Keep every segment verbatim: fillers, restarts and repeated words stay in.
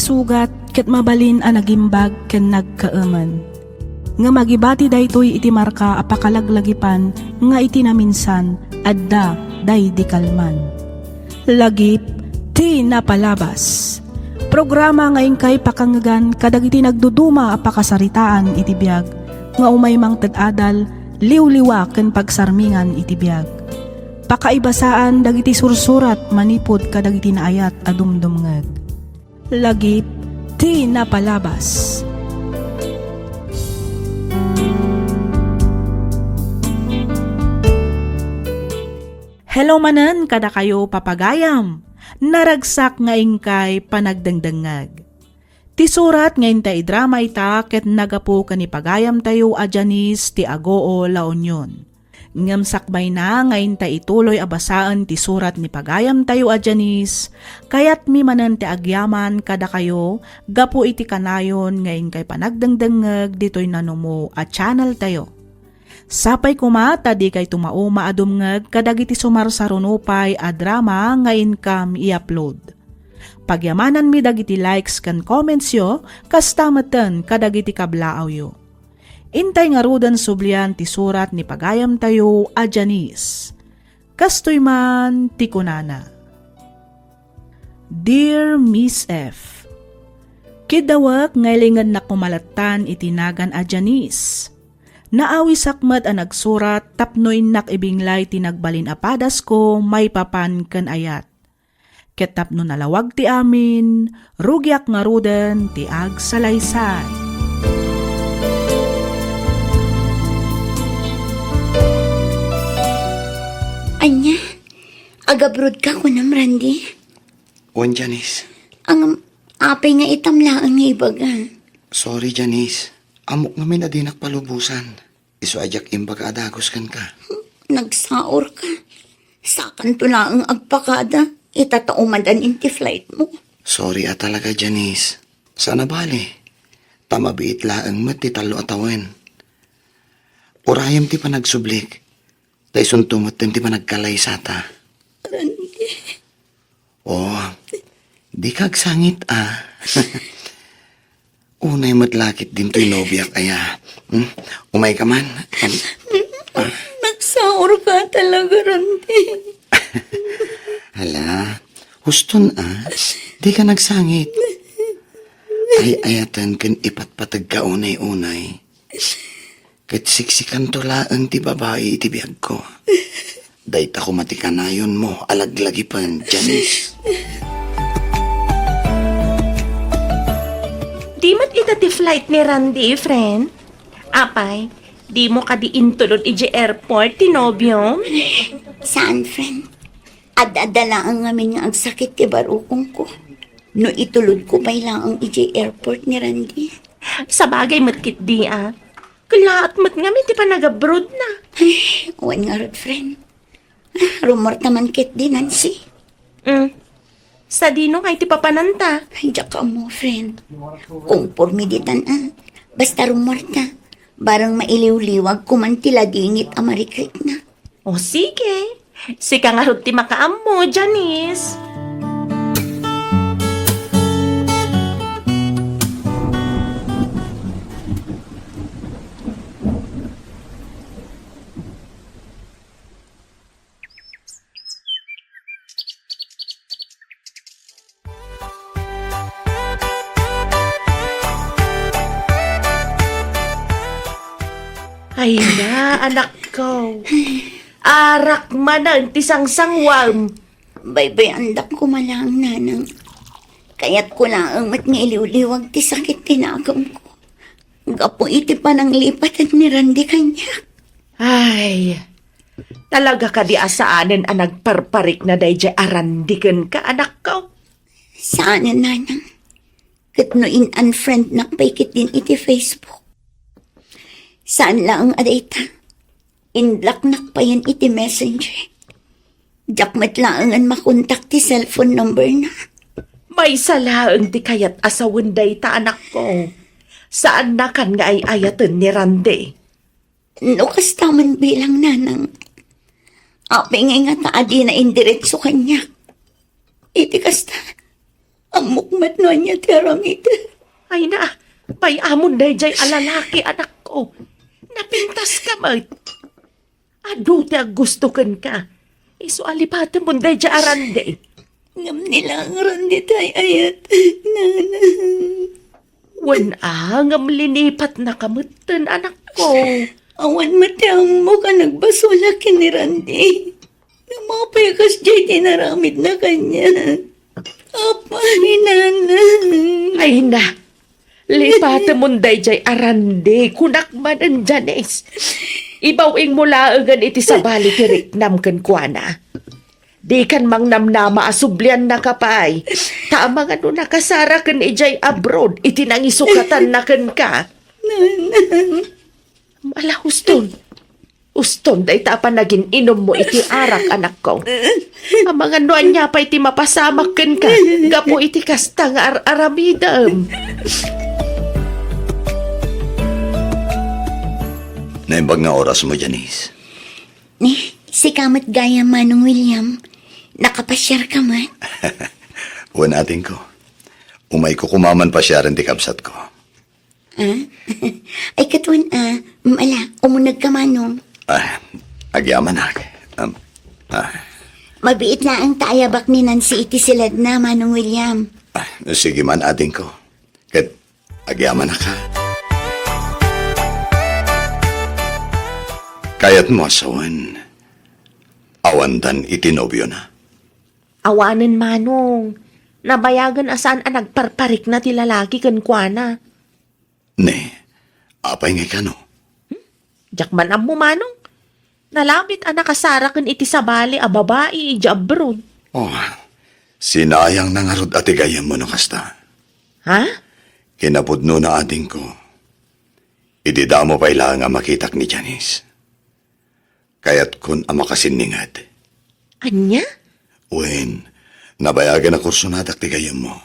Sugat ket mabalin a nagimbag ken nagkaemen. Ngem agibati daytoy iti marka a pakalaglagipan nga iti naminsan, adda daydi kalman. Lagip ti napalabas. Programa nga inkay pakangngegan kadagiti nagduduma a pakasaritaan iti biag nga umay mangted adal, liwliwa ken pagsarmingan iti biag. Pakaibasaan dagiti sursurat manipud kadagiti naayat a dumdumngeg. Lagip ti napalabas. Hello manen kadakayo, papagayam. Naragsak nga inkay panagdengdengngeg. Ti surat nga inta idrama ita ket nagapu ken ni pagayamtayo a Janice ti Agoo, La Union. Ngem sakbayna nga inta ituloy a basaen ti surat ni pagayamtayo a Janice, kayatmi manen ti agyaman kadakayo gapu iti kanayon nga inkay panagdengdengngeg ditoy nanumo a channeltayo. Sapay koma ta dikay tumauma a dumngeg kadagiti sumarsaruno pay a drama nga inkam i-upload. Pagyamananmi dagiti likes ken commentsyo, kasta metten kadagiti kablaawyo. Intay ngaruden sublian ti surat ni pagayamtayo a Janice. Kastoy man ti kunana, Dear Miss F, kiddawek nga ilingennak kumalattan iti nagan a Janice. Naawisak met a nagsurat tapno innak ibinglay ti nagbalin a padasko maipapan ken ayat. Ket tapno nalawag ti amin, rugiak ngaruden ti agsalaysay. Ania? Agabrodka kunam, Randy? Wen, Janice. Ngem, apay nga itam laeng nga ibaga? Sorry, Janice. Ammok ngamin a dinak palubosan. Isu a diak imbaga a dagus kenka. Nagsaorka. Sakanto laeng agpakada, ita ta umadan iti flight mo. Sorry a talaga, Janice. Saan a bale. Ta mabiit laeng met ti tallo a tawen. Urayem ti panagsublik. Ta isunto metten ti panagkalaysata. Randy. Oh, dika agsangit, a. Unay met la ketdin toy nobiak aya. Hmm? Umayka man. Am-, ah. Nagsaorka talaga, Randy. Hala, huston, a. Dika agsangit. Ay-ayaten ken ipatpategka unay-unay. Ket siksikanto laeng ti babai iti biagko. Dayta koma ti kanayonmo a laglagipen, Janice. Di met ita ti flight ni Randy, friend? Apay, dimo kadi intulod idiay airport ti nobiom? Saan, friend? Ad-adda laeng ngamin nga agsakit ti barukongko. No itulodko pay laeng idiay airport ni Randy. Sabagay met ketdi, a. Kellaat met ngamin ti panagabrodna. Ay, wen ngarud, friend. Ah, rummuarta man ketdi, Nancy. Mm. Sadino ngay ti papananta? Ay, diak ammo, friend. Komporme ditan, a. Basta rummuarta. Bareng mailiwliwagko man ti ladingit a marikritna. O, sige. Sika ngarud ti makaammo, Janice. Ay na, anakko. Arak manen ti sangsangwam. Baybay-andak koma laeng, nanang. Kayatko laeng met nga iliwliwag ti sakit ti nakemko. Gapu iti pananglipaten ni Randy kaniak. Ay, talaga kadi a saanen a nagparparikna daydiay a Randy kenka, anakko? Saanen, nanang. Ket no in-unfriendnak pay ketdin iti Facebook. Saan laeng a dayta. In-blocknak payen iti Messenger. Diak met laengen makontak ti cellphone number na. Maysa laeng ti kayat a sawen dayta, anakko. Saannakan nga ay-ayaten ni Randy. No kasta man bilang, nanang, apay ngay ngata a dina indiretso kaniak? Iti kasta, Ammok met no ania ti aramidek. Ay na, bay-amon daydiay a lalaki, anakko. Napintaska met. Adu ti aggusto kenka. Isu a lipatemon daydiay a Randy. Ngem ni laeng Randy ti ay-ayatek, nanang. Wen a, ngem linipatnaka metten, anakko. Awan met ti ammok a nagbasolak ken ni Randy. Ngem apay a kasdiay ti inaramidna kaniak? Apay, nanang. Ay na, lipatemon daydiay a Randy, kunak manen, Janice. Ibaw-ingmo laengen iti sabali ti riknam kenkuana. Dikan mangnamnama a subliannaka pay, ta amangan no nakasara ken idiay abroad iti nangisukatanna kenka. Nanang. Ala, uston. Uston dayta a panagin-inummo iti arak, anakko. Amangan no ania pay ti mapasamak kenka gapu iti kasta nga ar-aramidem. Naimbag nga orasmo, Janice. Ni, sika met gayam, Manong William. Nakapasiarka met? Wen, adingko. Umayko koma man pasiaren ti kabsatko. Ah? Ay, ket wen a, mm, ala, umunegka, Manong. Ah, agyamanak. Um, ah. Mabiit laeng ta ayabak ni Nancy iti siledna, Manong William. Ah, sige man, adingko. Ket agyamanak, ha? Kayatmo a sawen, awandan iti nobiona? Awanen, Manong. Nabayagen a saan a nagparparikna ti lalaki kenkuana. Ne, apay ngay kano? Hmm? Diak man ammo, Manong. Nalabit a nakasara ken iti sabali a babai idiay abroad. Oh, sinayangna ngarud a ti gayyemmo no kasta. Ha? Kinapudnona, adingko. Idi damo pay laeng a makitak ni Janice. Kayatkon a makasinninged. Ania? Wen, nabayagen a kursonadak ti gayyemmo.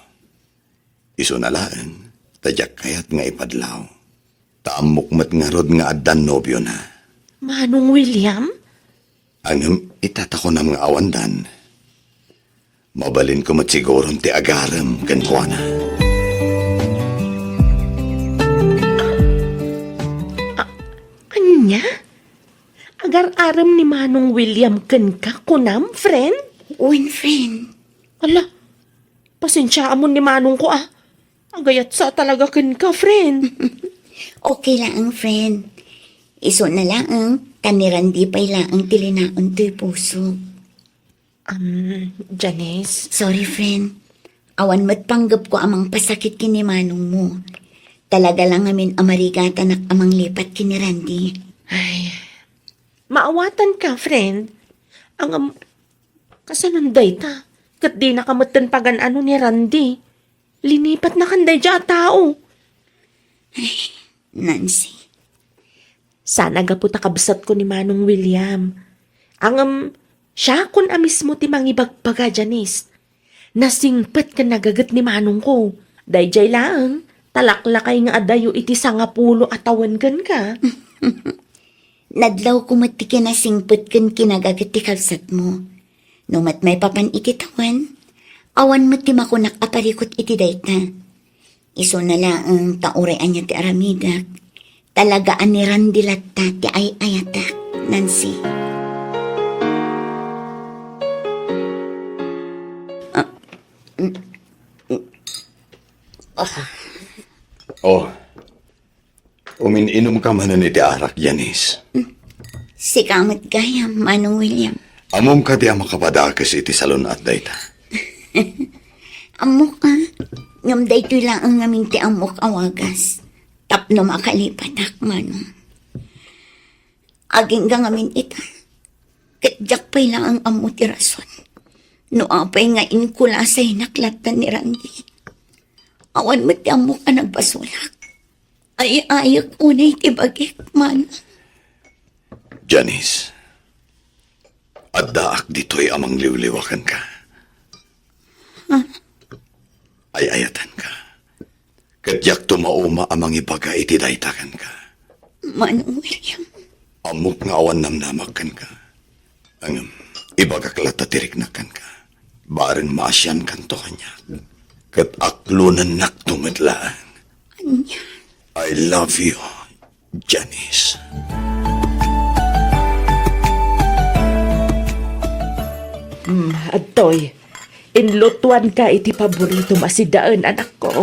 Isuna laeng, ta diak kayat nga ipadlaw. Ta ammok met ngarud nga addan nobiona. Manong William? Ngem ita ta kunam nga awandan. Mabalinko met siguron ti agarem kenkuana. A-, ania? Agar-arem ni Manong William kenka, kunam, friend? Wen, friend. Ala, pasensiaamon ni Manongko, a. Agayatsa talaga kenka, friend. Okay laeng, friend. Isuna laeng, ta ni Randy pay laeng ti linaon toy puso. Um, Janice? Sorry, friend. Awan met panggepko a mangpasakit ken ni manongmo. Talaga la ngamin a marigatanak a manglipat ken ni Randy. Ay, maawatanka, friend. Ngem, kasano dayta? Ket dinaka metten pagan-ano ni Randy. Linipatnakan daydiay a tao. Ay, Nancy. Saan a gapu ta kabsatko ni Manong William. Ngem, siakon a mismo ti mangibagbaga, Janice. Nasingpet ken nagaget ni manongko. Daydiay laeng, ta laklakay nga adayo iti sangapulo a tawen kenka. Nadlawko met ti kinasingpet ken kinagaget ti kabsatmo. No met maipapan iti tawen, awan met ti makunak a parikut iti dayta. Isuna laeng ta uray ania ti aramidek, talaga a ni Randy latta ti ay-ayatek, Nancy. Ah, mm, mm. Ah. Oh, umin-inumka manen iti arak, Janice. Sika met gayam, Manong William. Ammom kadi a makapadakes iti salun-at dayta? Ammok a, ngem daytoy laeng ngamin ti ammok a wagas tapno makalipatak, Manong. Agingga ngamin ita, ket diak pay laeng ammo ti rason no apay nga inkulasaynak latta ni Randy. Awan met ti ammok a nagbasolak. Ay-ayek unay ti bagik, Manong. Janice, addaak ditoy a mangliwliwa kenka. Ay-ayatenka. Ket diakto mauma a mangibaga iti dayta kenka. Manong William. Ammok nga awan namnamak kenka. Ngem, ibagak latta ti riknak kenka. Bareng maasiankanto kaniak. Ket aklonennakto met laeng. Ania? I love you, Janice. Hmm, adtoy. Inlutoanka iti paboritom a sidaen, anakko.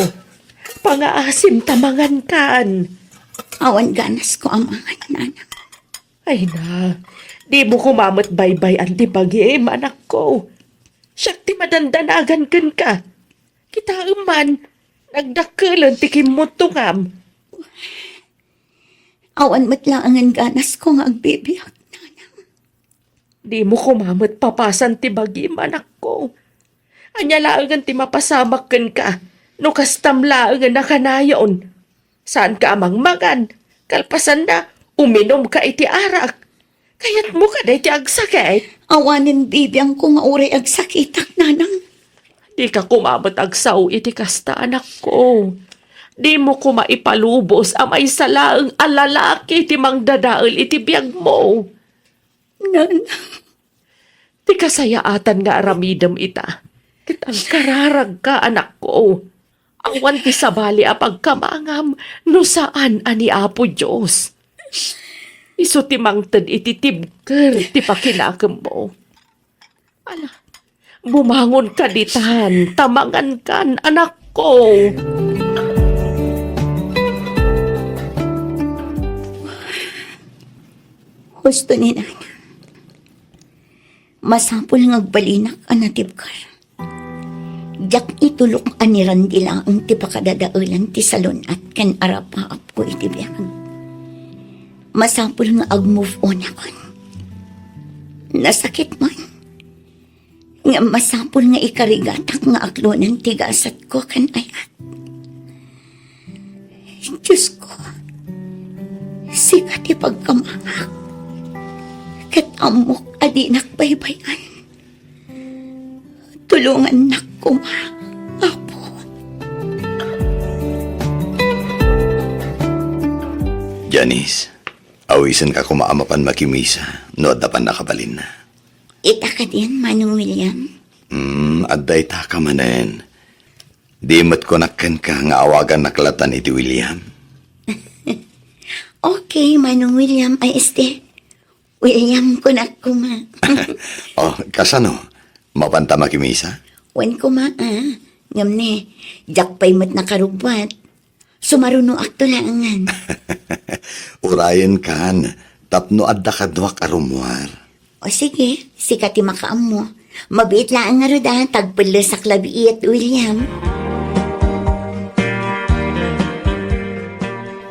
Pangaasim ta mangankan. Awan ganasko a mangan, nanang. Ay na, dimo koma met baybay-an ti bagim, anakko. Siak ti madandanagan kenka. Kitaem man, nagdakkelen ti kimmuttongam. Awan met laengen ganasko nga agbibiag, nanang. Dimo koma met papasan ti bagim, anakko. Ania laengen ti mapasamak kenka no kastam laengen a kanayon? Saanka a mangmangan, kalpasanna, uminumka iti arak. Kayatmo kadi ti agsakit? Awanen bibiangko nga uray agsakitak, nanang. Dika koma met agsao iti kasta, anakko. Dimo koma ipalubos a maysa laeng a lalaki ti mangdadael iti biagmo. Nanang. Ti kasayaatan nga aramidem ita, ket agkararagka, anakko. Awan ti sabali a pagkamangam no saan a ni Apo Dios. Isu ti mangted iti tibker ti pakinakemmo. Ala, bumangonka ditan, ta mangankan, anakko. Husto ni nanang. Masapul nga agbalinak a natibker. Diak itulok a ni Randy laeng ti pakadadaelan ti salun-at ken arapaapko iti biag. Masapul nga ag-move on akon. Nasakit man. Ngem masapul nga ikarigatak nga aklonan ti gasatko ken ayat. Diosko, sika ti pagkamangak, ket ammok a dinak baybay-an. Tulongannak koma, Apo. Janice, awisenka koma a mapan makimisa no adda pannakabalinna. Ita kadin, Manong William? Hmm, adda itaka manen. Di met kunak kenka nga awagannak latan iti William. Okay, Manong William, ay este. William, kunak koma. Oh, kasano? Mapanta makimisa? Wen koma, ah. Ngem ne, diak pay met nakarubbuat. Sumarunoakto laengen. Urayenkan, tapno adda kaduak a rummuar. O sige, sika ti makaammo. Mabiit laeng ngarud a, tagpellesak labiit, William.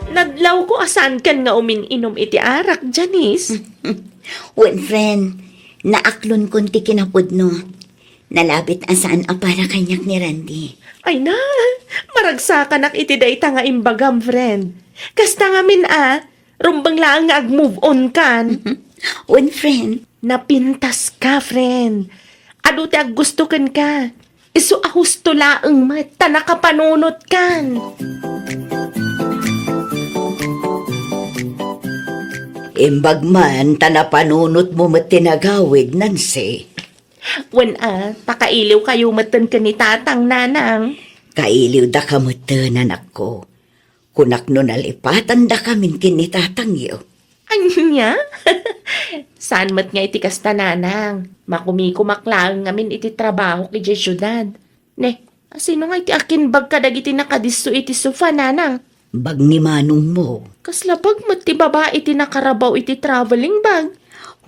Nadlawko a saankan nga umin-inom iti arak, Janice. Wen, friend, naaklonkon ti kinapudno. Nalabit a saan a para kaniak ni Randy. Ay na, maragsakanak iti dayta nga imbagam, friend. Kasta ngamin a, rumbeng laeng nga ag-move on kan. Wen, friend. Napintas ka, friend. Adu ti aggusto kenka. Isu a husto laeng met ta nakapanunot kan. Imbag man ta napanunot mo met ti nagawid, Nancy. Wen a, pakailiw kayo metten ken ni Tatang, Nanang. Kailiw da ka metten, anakko. Kunak no nalipatan da kamin ken ni Tatang yo. Anya? Saan met nga iti kasta, Nanang. Makumikumak laeng ngamin iti trabaho idiay siudad. Ne, asino nga iti akimbag kadagiti nakadisso iti sofa, Nanang? Bag ni manong mo. Kasla bag met ti babai ti nakarabaw iti traveling bag?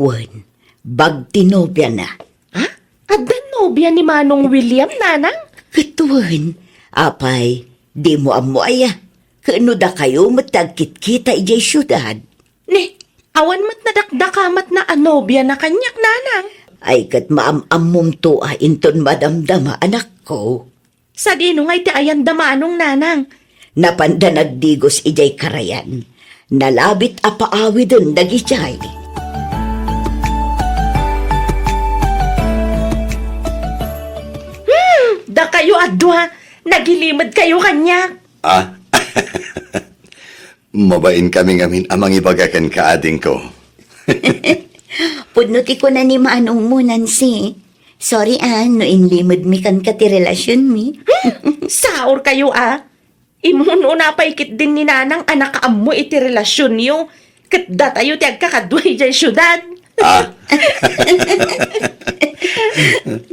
Wen, bag ti nobiana. Ha? Adda nobia ni Manong William, Nanang? Ket wen, apay, dimo ammo aya? Ket no dakayo met ti agkitkita idiay siudad. Ne, awan met nadakdakamatna a nobiana kaniak, Nanang. Ay, ket maam-ammomto a inton madamdama, anakko. Sadino nga iti ayan da manong, Nanang? Napanda nagdigos idiay karayan. Nalabit a paawiden dagidiay. Hmm, dakayo a dua, nagilimed kayo kaniak. Ah? Mabain kami ngamin a mangibaga kenka, adingko. Pudno ti kuna ni manong mo, Nancy. Sorry, ah, no inlimedmi kenka ti relasionmi. Saor kayo, ah. Imun-una pay ketdin ni Nanang a nakaammo iti relasionyo, ket datayo ti agkakadua idiay siudad. Ah.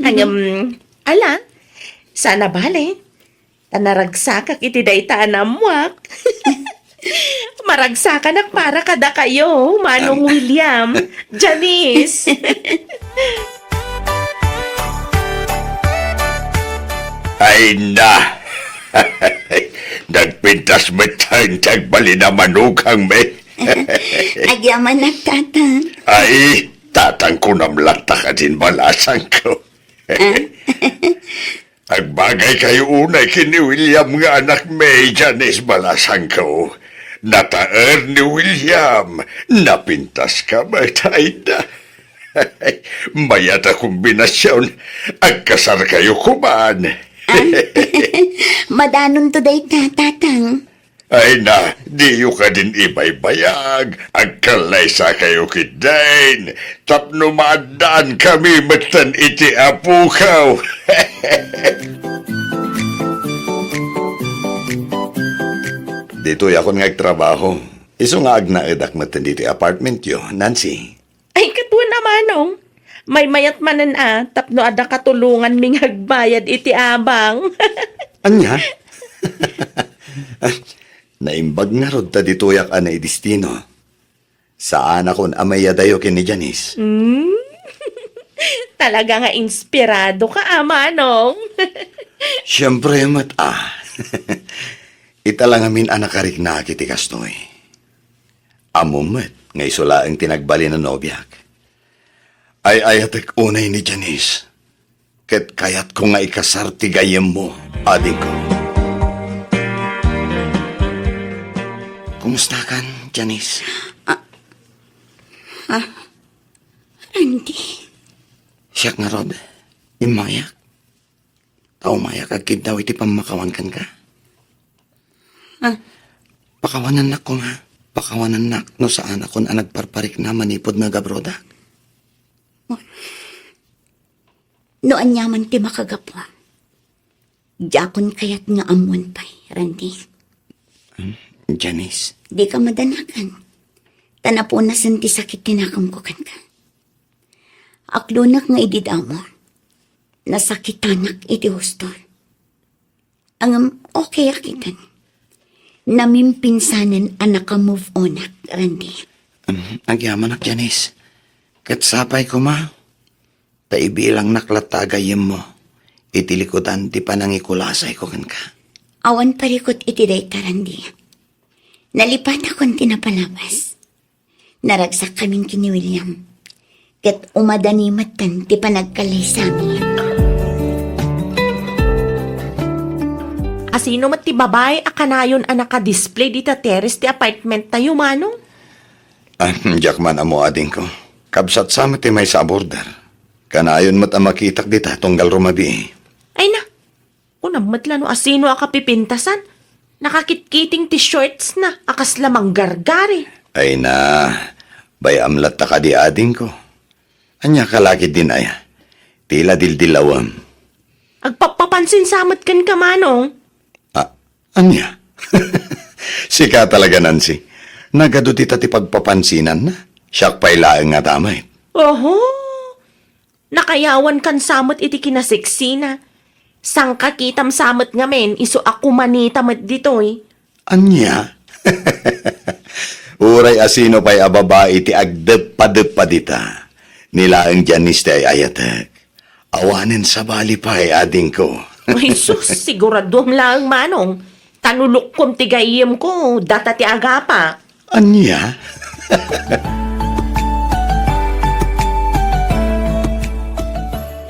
Ngem, ala, saan a bale. Ta naragsakak iti dayta a naammoak. Maragsakanak para kadakayo, Manong William, Janice. Ay na! Nagpintas met ti agbalin a manukangmi. Agyamanak, Tatang. Ay, tatang kunam latta kadin balasangko. Ah? Agbagaykayo unay ken ni William nga anakmi, Janice, balasangko. Nataer ni William, napintaska met, ay na. Mayat a kombinasion, agkasarkayo koman. Ah? Madanonto dayta, Tatang. Ay na, diyo kadin ibaybayag, agkallaysakayo ketdin, tapno maaddaankami metten iti apokaw. Ditoyakon nga agtrabaho. Isu nga agnaedak metten ditoy apartmentyo, Nancy. Ay, ket wen a, Manong. Maymayat manen a, tapno adda katulonganmi nga agbayad iti abang. Ania? Naimbag ngarud ta ditoyak a naidestino. Saanakon a maiyadayo ken ni Janice. Hmm? Talaga nga inspirado ka, a, Manong. Siempre met, a. Ita la ngamin a nakariknaak iti kastoy. Ammom met nga isu laeng ti nagbalin a nobiak. Ay-ayatek unay ni Janice, ket kayatko nga ikasar ti gayyemmo, adingko. Kumustakan, Janice? Ah, ah, Randy. Siak ngarud, immayak. Ta umayak agkiddaw iti pammakawan kenka. Ah. Pakawanennak koma. Pakawanennak no saanakon a nagparparikna manipud nga agabrodak. No aniaman ti makagapu, diakon kayat nga ammoen pay, Randy. Hmm? Janice? Dika madanagan. Ta napunasen ti sakit ti nakemko kenka. Aklonek nga idi damo, nasakitanak iti husto. Ngem okay ak iten. Namimpinsanen a naka-move on-ak, Randy. Em, agyamanak, Janice. Ket sapay koma, ta ibilangnak latta a gayyemmo iti likudan ti panangikulasayko kenka. Awan parikut iti dayta, Randy. Nalipatakon ti napalabas. Naragsak kamin ken ni William. Ket umadani metten ti panagkallaysami. Asino met ti babai a kanayon a naka-display dita terrace ti apartment tayo, Manong? Ah, diak man ammo, adingko. Kabsat sa met ti maysa a border. Kanayon met a makitak dita tunggal rumabii. Ay na, kunam met la no asino a kapipintasan. Nakakitkiting ti shorts na a kasla manggargari. Ay na, bay-am latta kadi, adingko. Ania ka la ketdin aya? Ti la dildillawem. Agpappapansin sa met kenka, Manong. Ah, ania? Sika talaga, Nancy. Nagadu dita ti pagpapansinanna. Siak pay laeng nga damay. Oho. Nakayawan kan sa met iti kinaseksina. Sangkakitam sa met ngamin, isu a kumanita met ditoy. Ania? Uray asino pay a babai ti agdeppadeppa dita. Ni laeng Janice ti ay-ayatek. Awanen sabali pay, adingko. Ay, sus, siguraduam laeng, Manong. Ta no lukkom ti gayyemko, data ti agapa. Ania?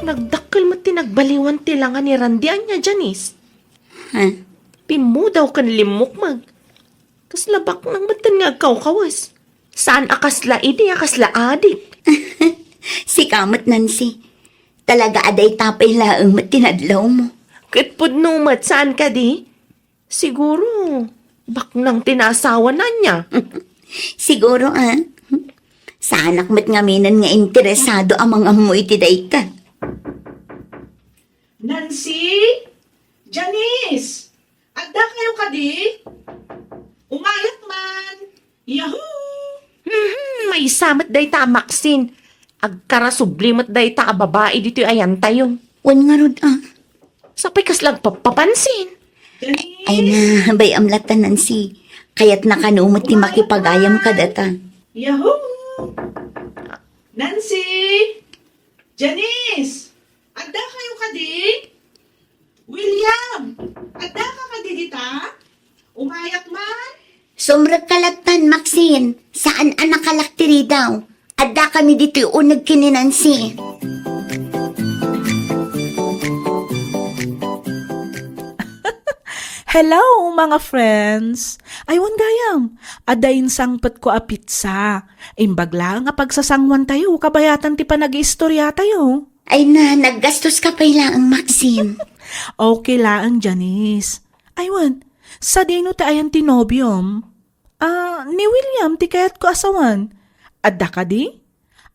Nagdakkel met ti nagbaliwan ti langa ni Randy. Ania, Janice? Ha? Pimmudaw ken limmukmeg. Kasla baknang metten nga agkawkawes. Saan a kasla idi a kasla adik. Sika met, Nancy. Talaga a dayta pay laeng met ti nadlawmo. Ket pudno met, saan kadi? Siguro, baknang ti naasawana, ania? Siguro, ah. Saanak met ngaminen nga interesado a mangammo iti dayta. Nancy? Janice? Adda kayo kadi? Umayak man! Yahoo! Mhm, maysa met dayta a Maxine. Agkarasubli met dayta a babai ditoy ayantayo. Wen ngarud, ah. Sapay kasla agpappapansin. Ay na, bay-am latta, Nancy. Kayatna kano met ti makipagayam kadata. Yahoo! Nancy! Janice! Adda kayo kadi? William! Adda ka kadi dita? Umayak man? Sumrekka lattan, Maxine. Saan a nakalak ti ridaw. Adda kami ditoy uneg ken ni Nancy. Hello, mga friends! Aywan gayam, adda insangpetko a pizza. Imbag laeng a pagsasanguantayo, kabayatan ti panagiistoriatayo. Ay na, naggastoska pay laeng, Maxine. Okay laeng, Janice. Aywan, sadino ti ayan ti nobiom? Ah, ni William ti kayatko a sawen. Adda kadi?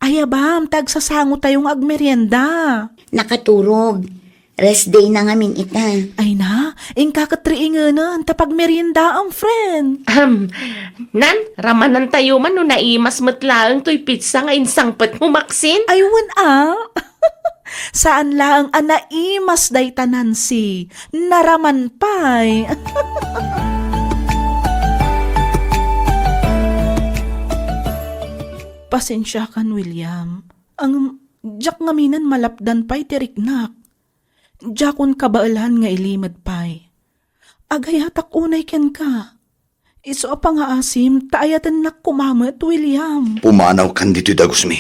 Ayabam, ta agsasangotayo nga agmerienda. Nakaturog. Rest day na ngamin ita. Ay na, inka ket riingenen ta pagmeriendaam, friend. Ahem. Nan, ramanantayo man no naimas met laeng toy pizza nga insangpetmo, Maxine? Ay, wen a. Saan laeng a naimas dayta, Nancy. Naraman pay. Pasensiakan, William. Ngem, diak ngaminen malapdan pay ti riknak. Diakon kabaelan nga ilimed pay. Agayatak unay kenka. Isu a pangaasim ta ayatennak koma met, William. Pumanawkan ditoy dagusmi.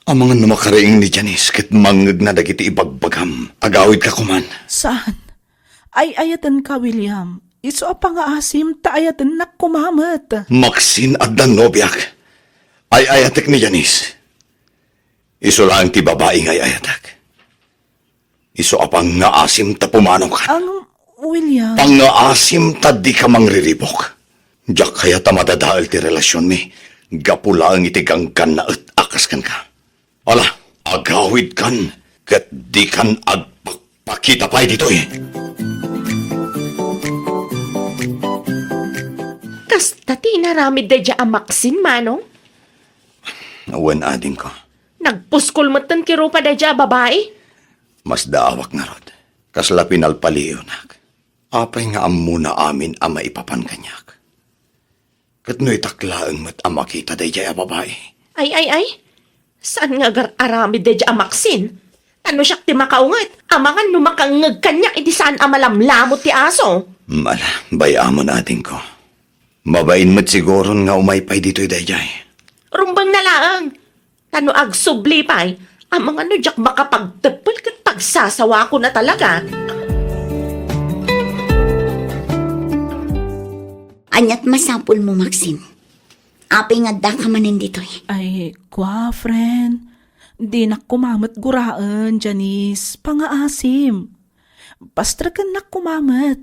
Amangan no makariing ni Janice ket mangngegna dagiti ibagbagam. Agawidka koman. Saan? Ay-ayatenka, William. Isu a pangaasim ta ayatennak koma met. Maxine, adda nobiak. Ay-ayatek ni Janice. Isu laeng ti babai nga ay-ayatek. Isu a pangngaasim ta pumanawkan. Ang, William. Pangngaasim ta dika mangriribuk. Diak kayat a madadael ti relasionmi gapu laeng iti ganggannaet a kas kenka. Ala, agawidkan ket dikan agpakpakita pay ditoy. Kasta ti inaramid daydiay a Maxine, Manong? Wen, adingko. Nagpuskol metten ti rupa daydiay a babai. Masdaawak ngarud. Kasla pinalpaliiwnak. Apay nga ammona amin a maipapan kaniak? Ket no itak laeng met a makita daydiay a babai? Ay, ay, ay. Saan nga agar-aramid daydiay a Maxine? Ta no siak ti makaunget, amangan no makangngeg kaniak iti saan a malamlamot ti aso. Mm, ala, bay-amon, adingko. Mabain met siguron nga umay pay ditoy daydiay. Rumbeng na laeng. Ta no agsubli pay, amangan no diak makapagteppel ket pagsasawakon a talaga. Ania ti masapulmo, Maxine? Apay nga addaka manen ditoy? Ay, kua, friend. Dinak koma met guraen, Janice. Pangaasim. Pastrekennak koma met.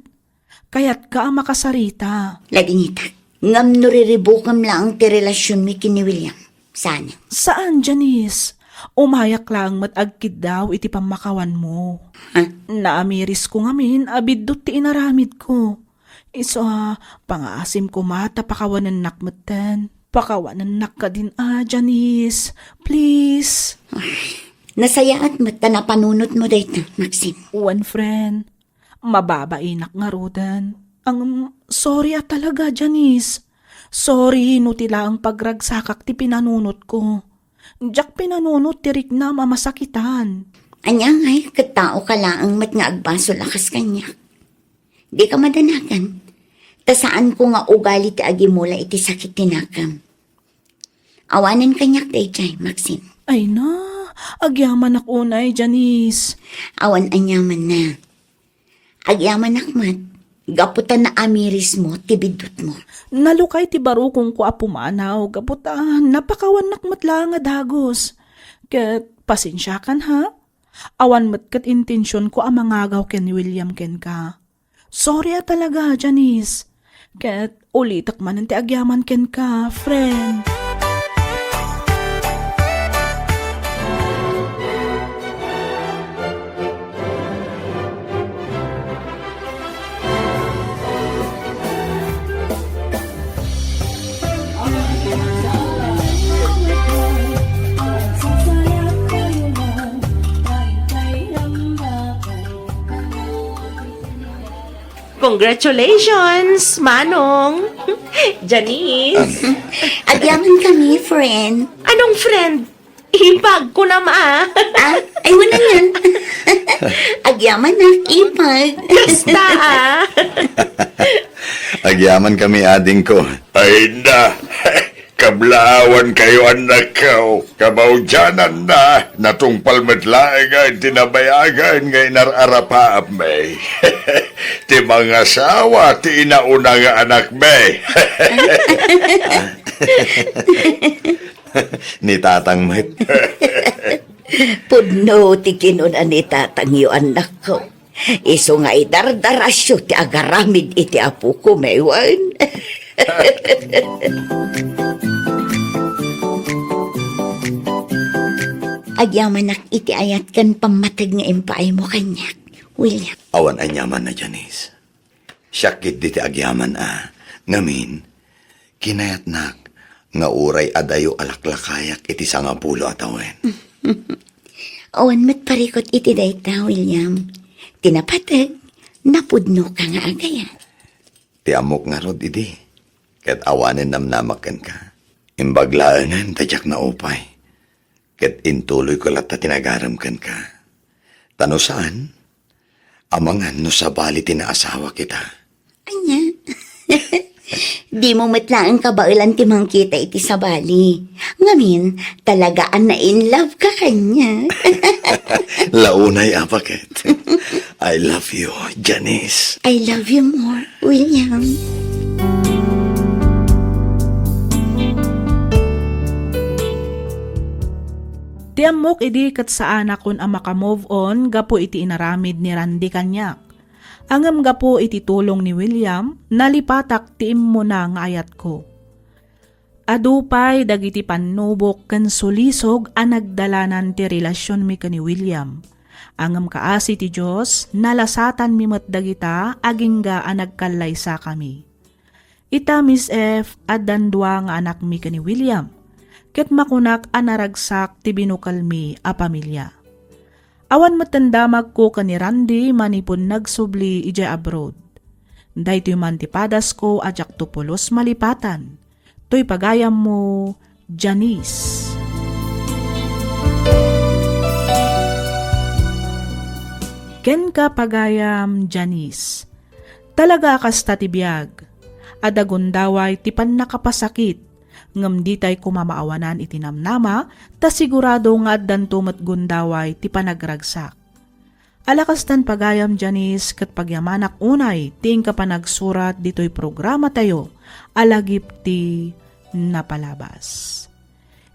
Kayatka a makasarita. Ladingitak. Ngem no riribukem laeng ti relasionmi ken ni William, saan? Saan, Janice. Umayak laeng met agkiddaw iti pammakawanmo. Ha? Naamirisko ngamin a biddut ti inaramidko. Isu a, pangaasim koma ta pakawanennak metten. Pakawanennak kadin a, Janice. Please. Ay, nasayaat met ta napanunotmo dayta, Maxine. Wen, friend. Mababainak ngaruden. Ang, sorry a talaga, Janice. Sorry no ti laeng pagragsakak ti pinanunotko. Diak pinanunot ti riknam a masakitan. Ania ngay, ket tao ka laeng met nga agbasol a kas kaniak. Dika madanagan. Ta saanko nga ugali ti agimula iti sakit ti nakam. Awanen kaniak daydiay, Maxine. Ay na, agyamanak unay, Janice. Awan aniaman na. Agyamanak met, gapu ta naamirismo ti biddutmo. Nalukay ti barukongko a pumanaw, gapu ta napakawannak met laeng a dagus. Ket, pasensiakan, ha? Awan met ket intensionko a mangagaw ken ni William kenka. Sorry a talaga, Janice. Ket ulitek manen ti agyaman kenka, friend. Congratulations, Manong! Janice! Agyaman kami, friend. Anong friend? Ipag ko na, ma. Ah, ay, wala yan. Agyaman na, ipag. Basta, ah. Agyaman kami, ading ko. Ay na, kablaawan kayo, anak ko. Kamaudianan na, natungpal met laeng nga ti nabayagan nga inar-arapaapmi. Ti mangasawa, ti inauna nga anakmi. Ni tatang met. Pudno ti kinuna ni tatangyo, annakko. Isu nga idardarasyo ti agaramid iti apoko, mewan. Agyamanak iti ayat ken pammateg nga impaaymo kaniak, William. Awan aniamanna, Janice. Siak ketdi ti agyaman a. Ngamin, kinayatnak nga uray adayo a laklakayak iti sangapulo a tawen. Awan met parikut iti dayta, William. Ti napateg, napudnoka nga agayat. Ti ammok ngarud idi, ket awanen namnamak kenka. Imbag laengen ta diak naupay, ket intuloyko latta ti nagarem kenka. Ta no saan, amangan no sabali ti naasawa kita. Ania? Dimo met laeng kabaelan ti mangkita iti sabali. Ngamin, talaga a na-in love ka kaniak. Launay a paket. I love you, Janice. I love you more, William. Ti ammok idi ket saanakon a maka-move on gapu iti inaramid ni Randy kaniak. Ngem gapu iti tulong ni William, nalipatak ti immuna nga ayatko. Adu pay dagiti pannubok ken sulisog a nagdalanan ti relasionmi ken ni William. Ngem kaasi ti Dios, nalasatanmi met dagita agingga a nagkallaysakami. Ita, Miss F, addan dua nga anakmi ken ni William, ket makunak a naragsak ti binukelmi a pamilia. Awan metten damagko ken ni Randy manipud nagsubli idiay abroad. Daytoy man ti padasko a diakto pulos malipatan. Toy pagayammo, Janice. Kenka, pagayam, Janice. Talaga a kasta ti biag. Adda gundaway ti pannakapasakit, ngem ditay koma maawanan iti namnama, ta sigurado nga addanto met gundaway ti panagragsak. Alakastan, pagayam, Janice, ket pagyamanak unay ti inka panagsurat ditoy programatayo a Lagip ti Napalabas.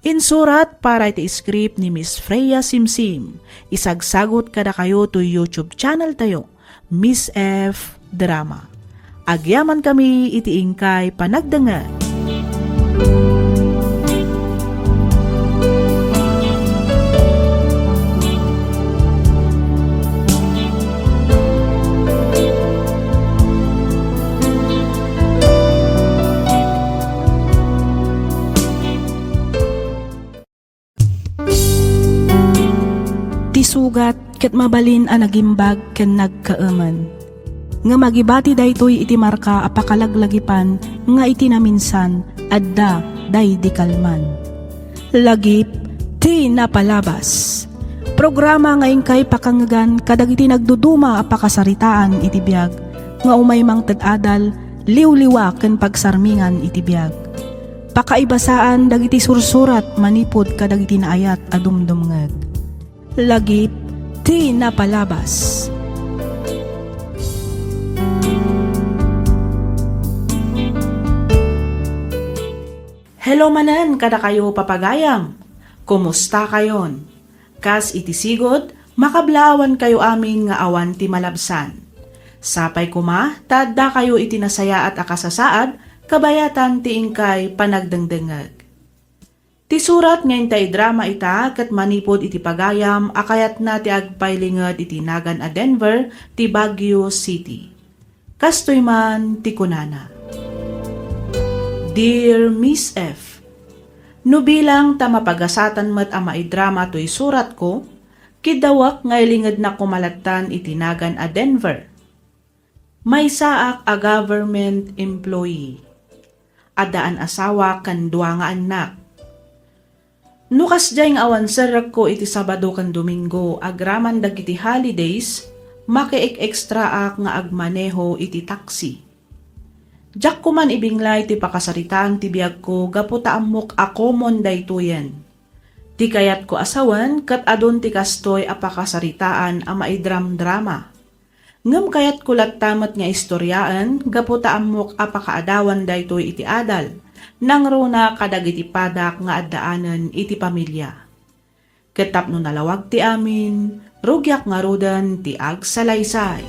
Insurat para iti script ni Miss Freya Simsim. Isagsagut kadakayo toy YouTube channel tayo, Miss F Drama. Agyamankami iti inkay panagdengngeg. Ti sugat ket mabalin a nagimbag ken nagkaemen. Ngem agibati daytoy iti marka a pakalaglagipan nga iti naminsan adda daydi kalman. Lagip ti Napalabas. Programa nga inkay pakangngegan kadagiti nagduduma a pakasaritaan iti biag nga umay mangted adal, liwliwa ken pagsarmingan iti biag. Pakaibasaan dagiti sursurat manipud kadagiti naayat a dumdumngeg. Lagip ti Napalabas. Hello manen kadakayo, papagayam. Kumusta kayon? Kas iti sigud, makablaawan kayo amin nga awan ti malabsan. Sapay koma ta adda kayo iti nasayaat a kasasaad kabayatan ti inkay panagdengdengngeg. Ti surat nga inta idrama ita ket manipud iti pagayam a kayatna ti agpailinged iti nagan a Denver ti Baguio City. Kastoy man ti kunana, Dear Miss F, no bilang ta mapagasatan met a maidrama toy suratko, kiddawek nga ilingednak koma lattan iti nagan a Denver. Maysaak a government employee. Addaan asawa ken dua nga annak. No kasdiay nga awan serrekko iti Sabado ken Domingo agraman dagiti holidays, makiek-ekstraak nga agmaneho iti taxi. Diak koman ibinglay ti pakasaritaan ti biagko gapu ta ammok a common daytoyen. Ti kayatko a sawen ket adun ti kastoy a pakasaritaan a maidramdrama. Ngem kayatko latta met nga istoriaen gapu ta ammok a pakaadawan daytoy iti adal, nangruna kadagiti padak nga addaanen iti pamilia. Ket tapno nalawag ti amin, rugiak ngaruden ti agsalaysay.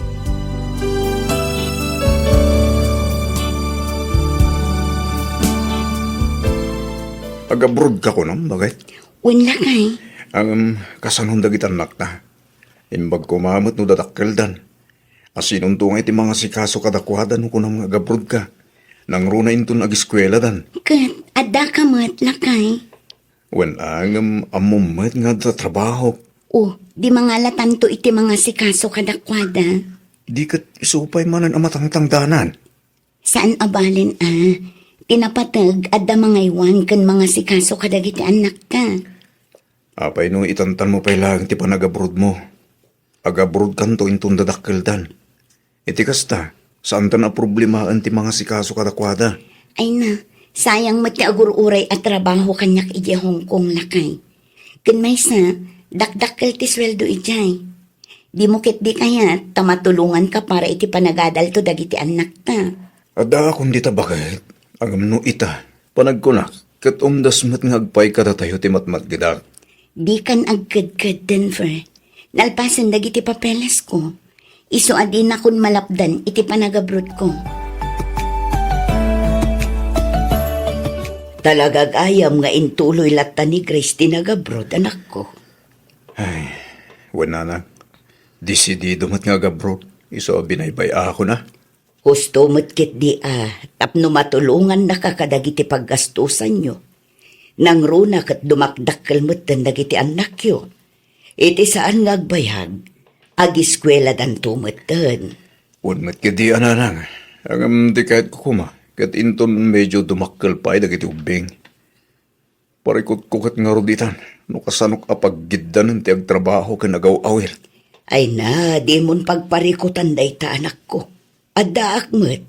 Agabrodka kunam, baket? Wen, lakay. Ngem, kasanon dagiti annakta? Imbag koma met no dadakkeldan. Asinonto nga iti mangasikaso kadakuada no kunam nga agabrodka? Nangruna inton agiskueladan. Ket addaka met, lakay. Wen, ngem ammom met nga adda trabahok. O, di mangalatanto iti mangasikaso kadakuada. Di ket isu pay manen a matangtangdanan. Saan a balen a, ti napateg adda mangaywan ken mangasikaso kadagiti annakta. Apay no itantanmo pay laeng ti panagabrodmo? Agabrodkanto inton dadakkeldan. Iti kasta, saantan a problemaen ti mangasikaso kadakuada. Ay na, sayang met ti agur-uray a trabaho kaniak idiay Hong Kong, lakay. Ken maysa, dakdakkel ti sueldo idiay. Dimo ketdi kayat ta matulonganka para iti panagadalto dagiti annakta. Addaakon dita baket, ngem no ita, panagkunak, ket umdas met nga agpay kadatayo ti matmatgedak. Dikan agkedked, Denver. Nalpasen dagiti papelesko. Isu a dinakon malapdan iti panagabrodko. Talaga gayam nga intuloy latta ni Grace ti nagabrod, anakko. Ay, wen, nanang. Desidido met nga agabroad. Isu a binaybay-akon a. Husto met ketdi a tapno matulongannaka kadagiti paggastosanyo. Nangruna ket dumakdakkel metten dagiti annakyo. Iti saan nga agbayag, agiskueladanto metten. Wen met ketdi a, nanang. Ngem ti kayatko koma, ket inton medyo dumakkel pay dagiti ubbing. Parikutko ket ngarud itan, no kasanok a paggiddanen ti agtrabaho ken agaw-awir. Ay na, dimon pagparikutan dayta, anakko. Addaak met.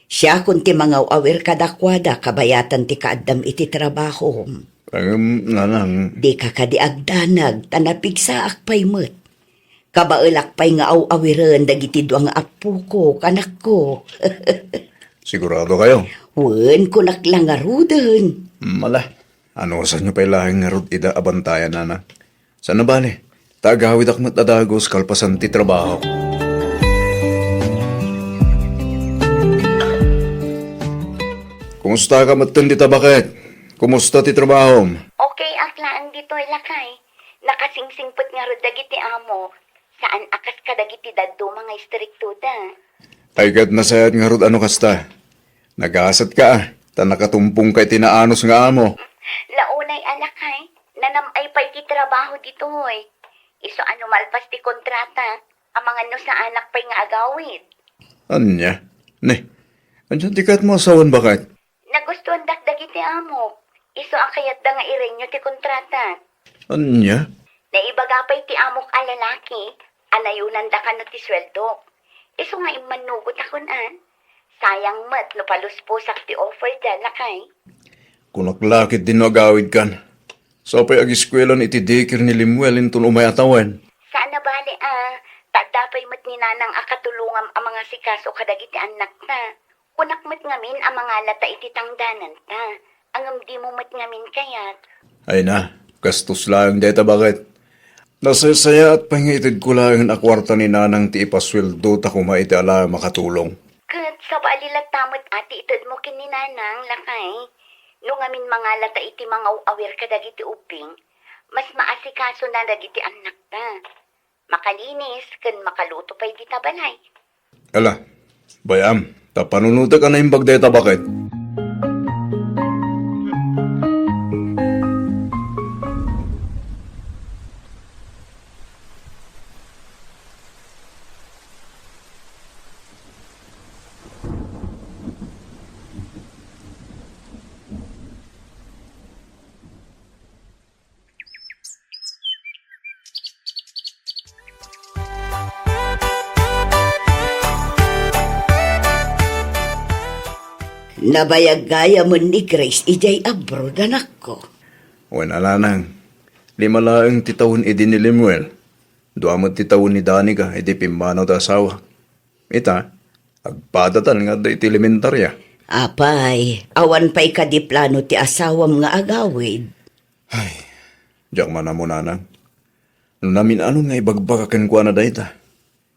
Siakon ti mangaw-awir kadakuada kabayatan ti kaaddam iti trabahom. Ngem, nanang. Dika kadi agdanag, ta napigsaak pay met. Kabaelak pay nga aw-awiren dagiti dua nga appoko, kanakko. Sigurado kayo? Wen, kunak la ngaruden. Mala, anusanyo pay laeng ngarud ida a bantayan, nanang? Saan a bale, ta agawidak met a dagus kalpasan ti trabaho. Kumusta ka metten dita baket? Kumusta ti trabahom? Okay ak laeng ditoy, lakay. Nakasingsingpet ngarud dagiti amok. Saan a kas kadagiti dadduma nga istriktoda. Ay, ket nasayaat ngarud a no kasta. Nagasatka a, ta nakatumpongka iti naanus nga amo. Launay a, lakay, nanam-ay pay ti trabaho ditoy. Isu a no malpas ti kontrata, amangan no saanak pay nga agawid. Ania? Ne, ania ti kayatmo a sawen, baket? Nagustuandak dagiti amok. Isu a kayatda nga irenyo ti kontrata. Ania? Naibaga pay ti amok a lalaki a nayonanda kano ti sueldok. Isu nga immannugotakon a. Sayang met no palusposak ti offerda, lakay. Kunak la ketdi no agawidkan. Sa pay agiskuelan iti daycare ni Lemuel inton umay a tawen. Saan a bale a, ta adda pay met ni nanang a katulongam a mangasikaso kadagiti annakta. Kunak met ngamin a mangalata iti tangdananta, ngem dimo met ngamin kayat. Ay na, gastos laeng dayta baket. Nasaysayaat pay nga itedko laeng a kuarta ni nanang ti ipasueldota koma iti ala a makatulong. Ket sabali latta met a ti itedmo ken ni nanang, lakay. No ngamin mangalata iti mangaw-awir kadagiti ubbing, mas maasikasona dagiti annakta. Makalinis ken makaluto pay dita balay. Ala, bay-am, ta panunotek a naimbag dayta baket. Nabayag gayamen ni Grace idiay abroad, anakko. Wen a, nanang, lima laeng ti tawen idi ni Lemuel. Dua met ti tawen ni Danica idi pimmanaw ti asawa. Ita, agpadatan nga adda iti elementaria. Apay, awan pay kadi plano ti asawam nga agawid? Ay, diak man ammo, nanang. No namin-anon nga ibagbaga kenkuana dayta,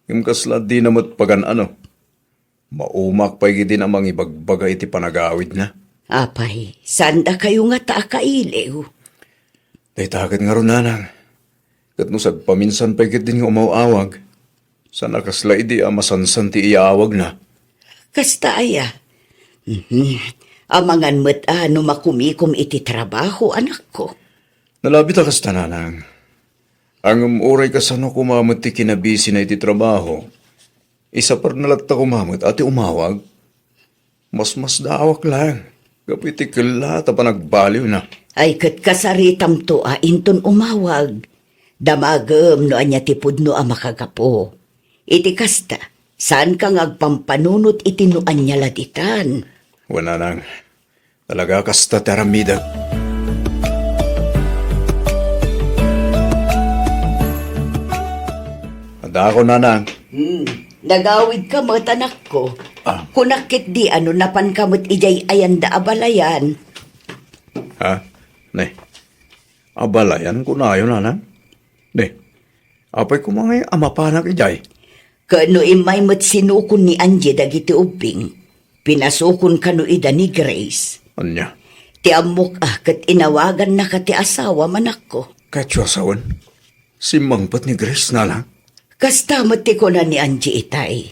ngem kasla dina met pagan-ano. Maumak pay ketdin a mangibagbaga iti panagawidna. Apay, saan dakayo ngata a kailiw? Dayta ket ngarud, nanang. Ket no sagpaminsan pay ketdin nga umaw-awag, saan a kasla idi a masansan ti iyaawagna. Kasta aya? Mhm. Amangan met a no makumikom iti trabaho, anakko. Nalabit a kasta, nanang. Ngem uray kasano koma met ti kinabisina iti trabaho, isaperna latta koma met a ti umawag. Masmasdaawak laeng gapu iti kellaat a panagbaliwna. Ay, ket kasaritamto a inton umawag. Damagem no ania ti pudno a makagapu. Iti kasta, saanka nga agpampanunot iti no ania la ditan. Wen, nanang, talaga kasta ti aramidek. Adda ako, nanang. Hmm. Nagawidka met, anakko. Ah. Kunak ketdi a no napanka met idiay ayanda a balayan. Ha? Ne. A balayan kunayo, nanang? Ne. Apay koma ngay a mapanak idiay? Ket no immay met sinukon ni Angie dagiti ubbing, pinasukon kano ida ni Grace. Ania? Ti ammok a ket inawagannaka ti asawam, anakko. Ket asawen? Simmangpet ni Grace, nanang? Kasta met ti kuna ni Angie itay.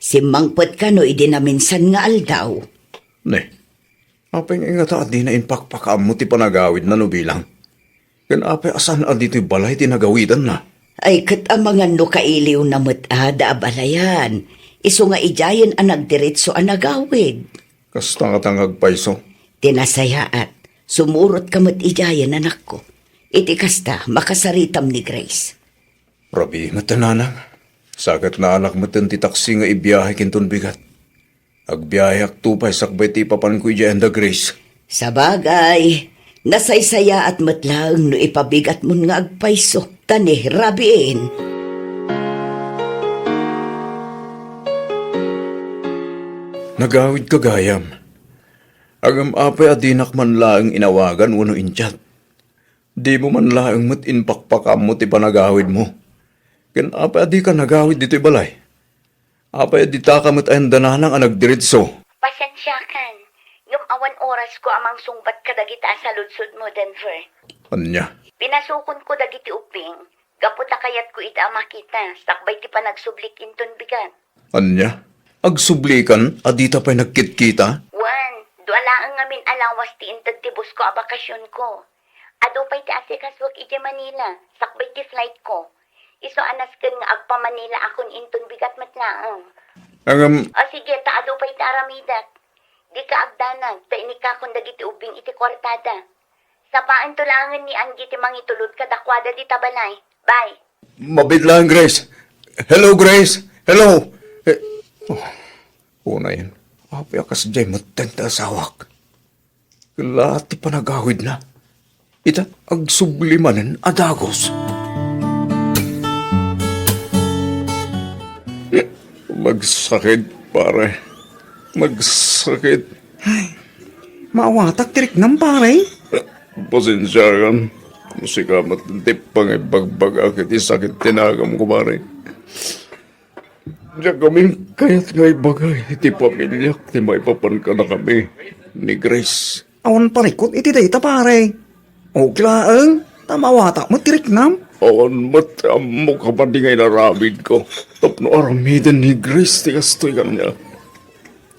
Simmangpet kano idi naminsan nga aldaw. Ne, apay nga ingata a dina impakpakaammo ti panagawidna no bilang? Ken apay a saan a ditoy balay ti nagawidanna? Ay, ket amangan no kailiwna met a da a balayan, isu nga idiayen a nagdiretso a nagawid. Kasta ngata nga agpayso. Ti nasayaat, sumurotka met idiayen, anakko. Iti kasta, makasaritam ni Grace. Rabii met, nanang. Sakit naanak met ti taksi nga ibiyahe kinton bigat. Agbiyaheakto pay sakbay ti ipapanko idiay anda Grace. Sabagay, nasaysayaat met laeng no ipabigatmon nga agpayso. Ta ni rabiin. Nagawidka gayam. Ngem apay a dinak man laeng inawagan wenno in-chat? Dimo man laeng met impakpakaammo ti panagawidmo. Ken apay a dika nagawid ditoy balay? Apay a ditaka met ayan da nanang a nagdiretso? Pasiensiakan, ngem awan orasko a mangsungbat kadagita a saludsodmo, Denver. Ania? Pinasukonko dagiti ubbing, gapu ta kayatko ida a makita, sakbay ti panagsublik inton bigat. Ania? Agsublikan a dita pay nagkitkita? Wen, dua laeng ngamin a lawas ti inted ti busko a bakasionko. Adu pay ti asikasuek idiay Manila, sakbay ti flightko. Isu a nasken nga agpa-Manila akon inton bigat met laeng. Ngem, o sige, ta adu pay ti aramidek. Dika agdanag, ta inikakon dagiti ubbing iti kuartada. Sapaento laengen ni Angie ti mangitulod kadakuada dita balay. Bye. Mabiit laeng, Grace. Hello, Grace. Hello. Eh, oh, unayen. Apay a kasdiay metten ti asawak? Kellaat ti panagawidna. Ita, agsubli manen a dagus. Magsakit, pare. Magsakit. Ay, maawatak ti riknam, pare. Pasensiakan. Sika met ti pangibagbagak iti sakit ti nagamko, pare. Diak ngamin kayat nga ibaga iti pamiliak ti maipapan kadakami ni Grace. Awan parikut iti dayta, pare. Okay laeng, ta maawatak met ti riknam. Awan met ti ammok a madi nga inaramidko tapno aramiden ni Grace ti kastoy kaniak.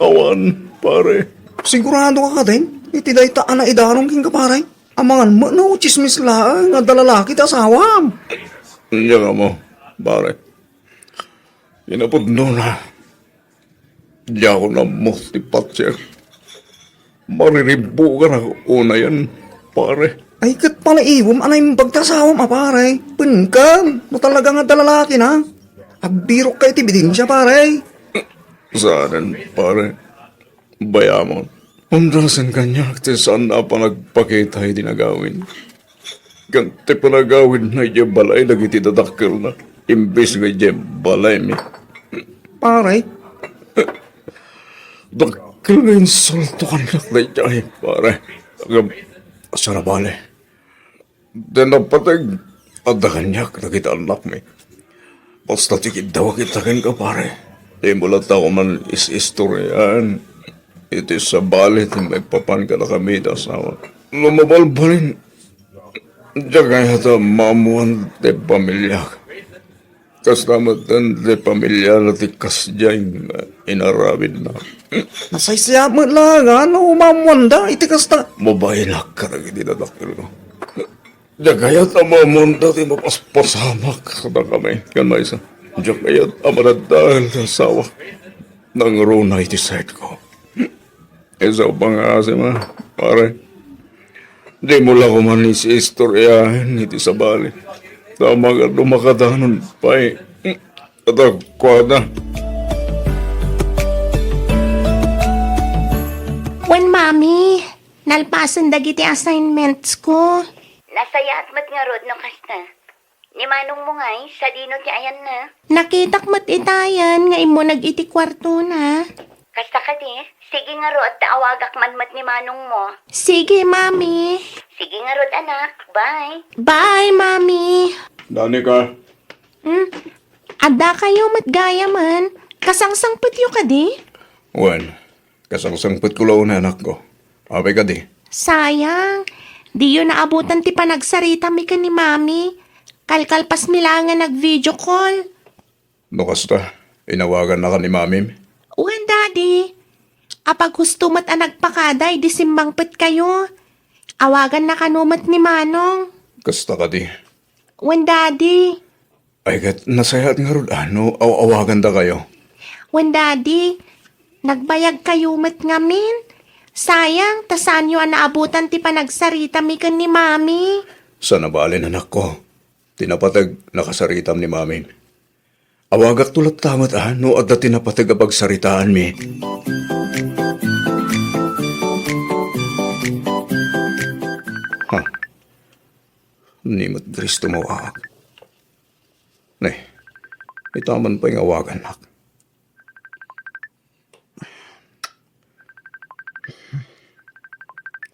Awan, pare. Sigurado ka kadin iti dayta a naidanon kenka, pare? Amangan met no tsismis laeng nga adda lalaki ti asawam. Diak ammo, pare. Kinapudnona, diakon ammo ti patien. Mariribbukanak unayen, pare. Ay, ket panaiwem a naimbag ti asawam a, pare. Penka, no talaga nga adda lalakina. Agbirokka iti ebidensia, pare. Saanen, pare. Bayamon. Umdasen kaniak ti saan a panagpakita iti nagawid. Ken ti panagawidna idiay balay dagiti dadakkelna, imbes nga idiay balaymi. Pare? Dakkel nga insulto kaniak daydiay, pare. Agam, sarabali. Ti napateg, adda kaniak dagiti annakmi. Basta ti kiddawak ita kenka, pare. Dimo latta koma is-istoriaan iti sabali ti maipapan kadakami iti asawa. No mabalbalin, diak kayat a maammoan ti pamiliak. Kasta met ti pamiliana ti kasdiay nga inaramidna. Nasaysayaat met laeng no maammoanda iti kasta. Mabainak kadagiti dadakkelko. Diak kayat a maammoanda ti mapaspasamak kadakami. Ken maysa, diak kayat a madaddael ti asawak. Nangruna iti side ko. Isu pangngaasim, pare. Dimo la koma is-istoriaen iti sabali. Ta mangano makadanon pay kadakuada. Wen, Mami, nalpasen dagiti assignments ko. Nasayaat met ngarud no kasta. Ni manongmo ngay, sadino ti ayanna? Nakitak met itayan nga immuneg iti kuartona. Kasta kadi, sige ngarud ta awagak man met ni manongmo. Sige, Mami. Sige ngarud, anak. Bye. Bye, Mami. Danica. Hmm? Adda kayo met gayamen. Kasangsangpetyo kadi? Wen, kasangsangpetko la unay, anakko. Apay kadi? Sayang. Diyo naabutan ti panagsaritami ken ni Mami. Kalkalpasmi laeng nga nag-video call. No kasta, inawagannaka ni Mamim? Wen, Daddy. Apaghusto met a nagpakada idi simmangpetkayo. Awaganna kano met ni Manong. Kasta kadi? Wen, Daddy. Ay, ket nasayaat ngarud a no aw-awagandakayo. Wen, Daddy, nagbayagkayo met ngamin. Sayang, ta saanyo a naabutan ti panagsaritami ken ni Mami. Saan a balen, anakko. Ti napateg, nakasaritam ni Mami. Awagakto latta met a no adda ti napateg a pagsaritaanmi. Ha? Ni met Cristo mawaak. Ne, itaman pay nga awagannak.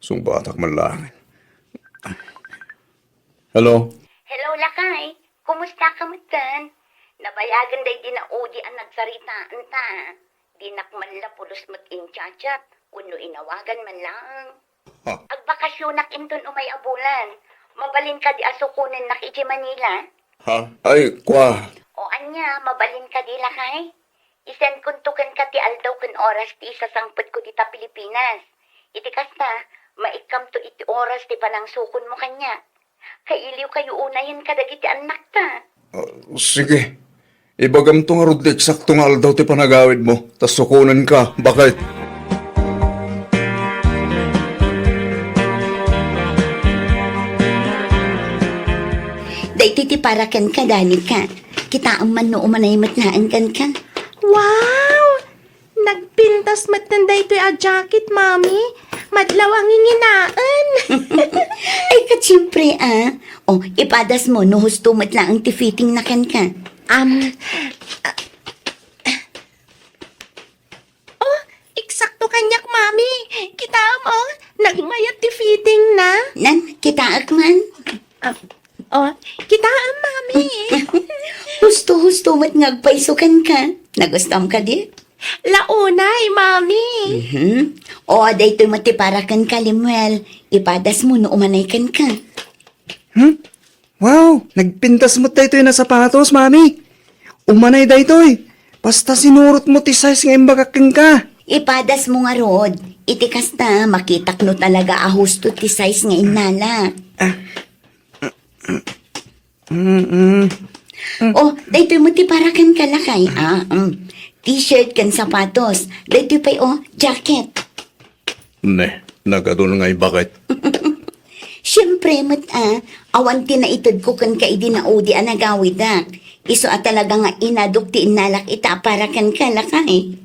Sungbatak man laeng. Hello? Hello, lakay. Kumusta ka metten? Nabayagen daydi naudi a nagsaritaanta. Dinak man la pulos met in-chat-chat wenno inawagan man laeng. Ha? Agbakasyonak inton umay a bulan. Mabalin kadi a sukonennak idiay Manila? Ha? Ay, kua. O ania, mabalin kadi, lakay? I-send konto kenka ti aldaw ken oras ti isasangpetko dita Pilipinas. Iti kasta, maikkamto iti oras ti panangsukonmo kaniak. Kailiwkayo unayen kadagiti annakta. Ah, sige. Ibagamto ngarud ti eksakto nga aldaw ti panagawidmo, ta sukonenka, baket. Daytoy ti para kenka, Danica. Kitaem man no umanay met laeng kenka. Wow! Nagpintas metten daytoy a jacket, Mami. Madlaw a nginginaen. Ay, ket siempre, ah. O, ipadasmo no husto met laeng ti fittingna kenka. Am, ah, oh, eksakto kaniak, Mami. Kitaem, oh, nagmayat ti fittingna. Nan, kitaek man. Ah, oh, kitaem, Mami. Husto-husto met nga agpayso kenka. Nagustuam kadi? La unay, Mami. Mhm. O, daytoy met ti para kenka, Lemuel. Ipadasmo no umanay kenka. Hmm? Wow, nagpintas met daytoy a sapatos, Mami. Umanay daytoy. Basta sinurotmo ti size nga imbagak kenka. Ipadasmo ngarud. Iti kasta, makitak no talaga a husto ti size nga innalak. Ah. Mm-mm. Oh, daytoy met ti para kenka, lakay, ah. Mm. T-shirt ken sapatos. Daytoy pay, oh, jacket. Ne, nagadun nga ibaket. Siempre met, ah, awan ti naitedko kenka idi naudi a nagawidak. Isu a talaga nga inadok ti innalak ita a para kenka, lakay.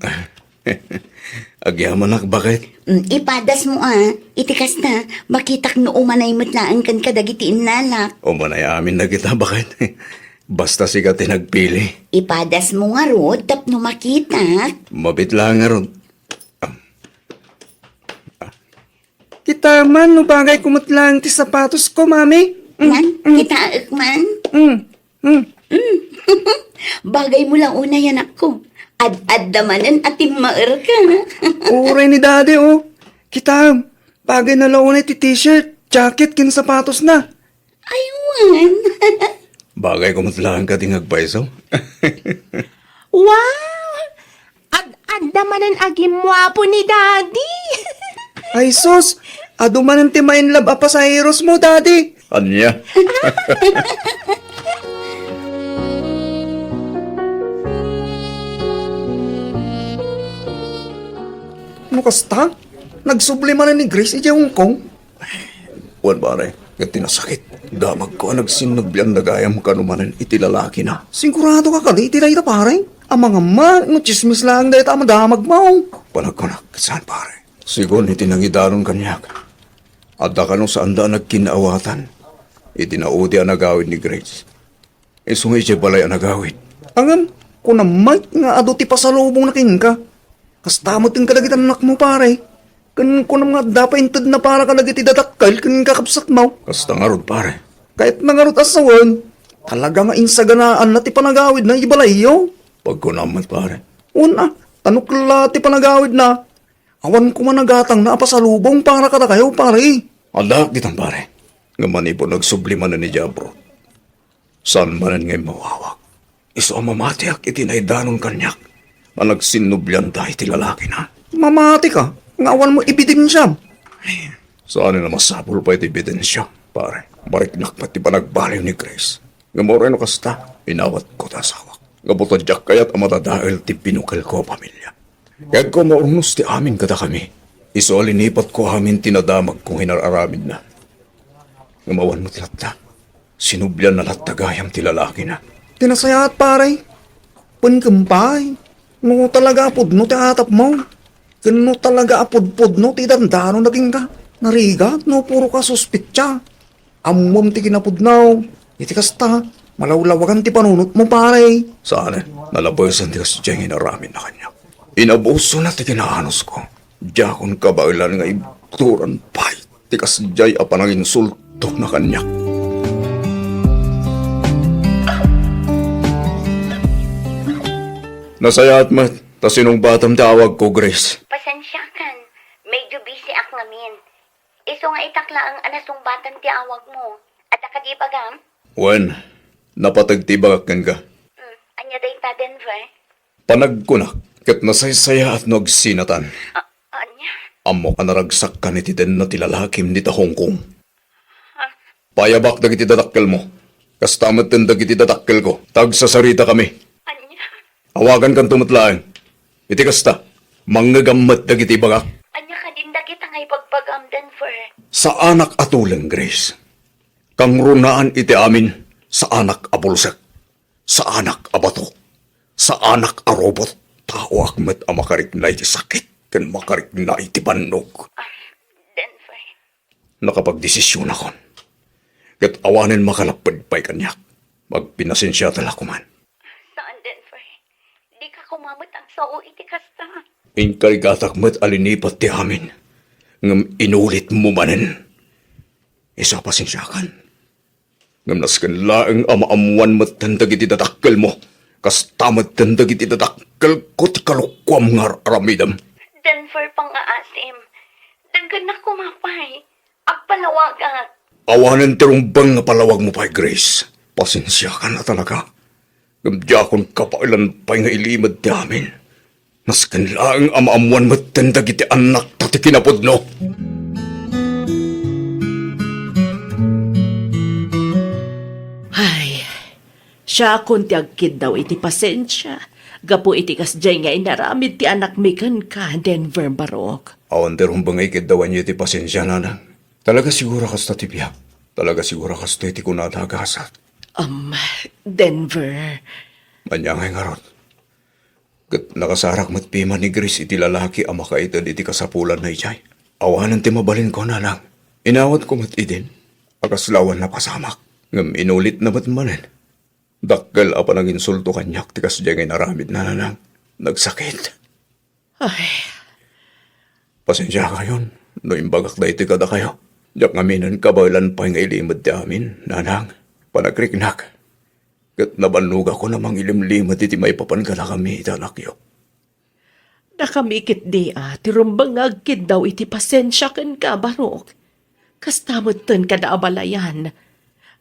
Agyamanak, baket. Mm, ipadasmo, a. Iti kasta, makitak no umanay met laeng kenka dagiti innalak. Umanay amin dagita, baket. Basta sika ti nagpili. Ipadasmo ngarud tapno makitak. Mabiit laeng ngarud. Kita man no bagay ko met laeng ti sapatos ko, mami. Mm, Nan, mm, kitaek man. Mm, mm. Bagay mo la unay, anakko. Ad-adda manen a timmaerka. Uray ni Daddy, oh. Kita, bagay na la unay ti t-shirt, jacket, ken sapatos na. Ay, wen. Bagay ko met laeng kadi nga agpayso. Wow! Ad-adda manen a gimmuapo ni Daddy. Ay, sus! Adu manen ti ma-inlove a pasaheros mo, Daddy. Ania? No kasta, nagsubli manen ni Grace idiay Hong Kong. Wen, pare, ket ti nasakit, damagko a nagsinnublian da gayam kano manen iti lalakina. Siguradoka kadi iti dayta, pare? Amangan man no tsismis laeng dayta a madamagmo. Panagkunak, saan, pare? Sigun iti nangidanon kaniak, adda kano saanda a nagkinnaawatan iti naudi a nagawid ni Grace. Isu nga idiay balay a nagawid. Ngem, kunam met nga adu ti pasalubongna kenka. Kasta met ken kadagiti annakmo, pare. Ken kunam nga adda pay intedna para kadagiti dadakkel ken kakabsatmo. Kasta ngarud, pare. Kayatna ngarud a sawen, talaga nga insaganaanna ti panagawidna idiay balayyo. Pagkunam met, pare. Wen a, ta no kella ti panagawidna, awan koma nagatangna a pasalubong para kadakayo, pare. Addaak ditan, pare. Ngem manipud nagsubli manen idiay abroad, saan manen nga immawawak. Isu a mamatiak iti naidanon kaniak a nagsinnublian da iti lalakina. Mamatika nga awan mo ebidensiam. Saan a masapul pay ti ebidensia, pare. Mariknak met ti panagbaliw ni Grace. Ngem uray no kasta, inawatko ti asawak. Gapu ta diak kayat a madadael ti binukelko a pamilia. Kayatko a maurnos ti amin kadakami. Isu a linipatko amin ti nadamagko nga inar-aramidna. Ngem awan met latta. Sinublianna latta gayam ti lalakina. Ti nasayaat, pare. Wen ken pay, no talaga a pudno ti atapmo, ken no talaga a pudpudno ti idandanonna kenka, narigat no puro ka suspetsa. Ammom ti kinapudno. Iti kasta, malawlawagan ti panunotmo, pare. Saan, nalabesan ti kasdiay nga inaramidna kaniak. Inabusona ti kinaanosko. Diakon kabaelan nga ibturan pay ti kasdiay a pananginsultona kaniak. Nasayaat met ta sinungbatam ti awagko, Grace. Pasensiakan, medyo busy ak ngamin. Isu nga itak laeng a nasungbatan ti awagmo. Adda kadi ibagam? Wen, napateg ti ibagak kenka. Hmm, ania dayta, Denver? Panagkunak, ket nasaysayaat no agsinatan. A-, ania? Ammok a naragsakkan iti denna ti lalakim dita Hong Kong. Ah. Payabak dagiti dadakkelmo. Kasta metten dagiti dadakkelko. Tagsasaritakami. Ania? Awagankanto met laeng. Iti kasta, mangngegam met dagiti ibagak. Ania kadin dagita nga ibagbagam, Denver? Saanak a tuleng, Grace. Kangrunaan iti amin, saanak a bulsek, saanak a bato, saanak a robot. Taoak met a makarikna iti sakit ken makarikna iti bannog. Ah, Denver. Nakapagdesisionakon. Ket awanen makalapped pay kaniak. Agpinasensiata la koman. Saan, Denver. Dika koma met agsao iti kasta. Inkarigatak met a linipat ti amin. Ngem inulitmo manen. Isu a pasensiakan. Ngem nasken laeng a maammoan metten dagiti dadakkelmo. Kasta metten dagiti dadakkelko ti kalokuam nga ar-aramidem. Denver, pangngaasim. Denggennak koma pay. Agpalawagak. Awanen ti rumbeng nga palawagmo pay, Grace. Pasensiakan a talaga. Ngem diakon kabaelan pay nga ilimed ti amin. Nasken laeng a maammoan metten dagiti annakta ti kinapudno. Ay, siakon ti agkiddaw iti pasensia gapu iti kasdiay nga inaramid ti anakmi kenka, Denver Barok. Awan ti rumbeng nga ikiddawanyo iti pasensia, nanang. Talaga siguro kasta ti biag. Talaga siguro kastoy ti kunada a gasat. Um, Denver. Ania ngay ngarud? Ket nakasarak met piman ni Grace iti lalaki a makaited iti kasapulanna idiay. Awanen ti mabalinko, nanang. Inawatko met idin a kasla awan napasamak, ngem inulitna met manen. Dakkel a pananginsulto kaniak ti kasdiay nga inaramidna, nanang. Nagsakit. Ay. Pasensiakayon no imbagak daytoy kadakayo. Diak ngaminen kabaelan pay nga ilimed ti amin, nanang. Panagriknak. Ket nabannogakon a mangilimlimed iti maipapan kadakami iti anakyo. Dakami ketdi a ti rumbeng nga agkiddaw iti pasensia kenka, Barok. Kasta metten kada abalayan.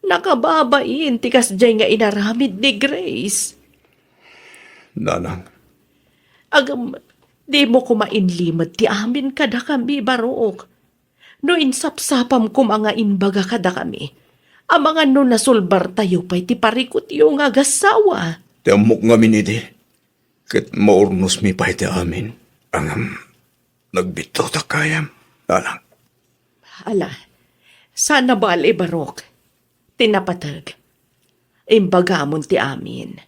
Nakababain ti kasdiay nga inaramid ni Grace. Nanang. Agam, dimo koma inlimed ti amin kadakami, Barok. No insapsapam koma nga imbaga kadakami, amangan no nasulbartayo pay ti parikutyo nga agassawa. Ti ammok ngamin idi, ket maurnosmi pay ti amin. Ngem, nagbittotak gayam, nanang. Ala, saan a bale, Barok. Ti napateg, imbagamon ti amin.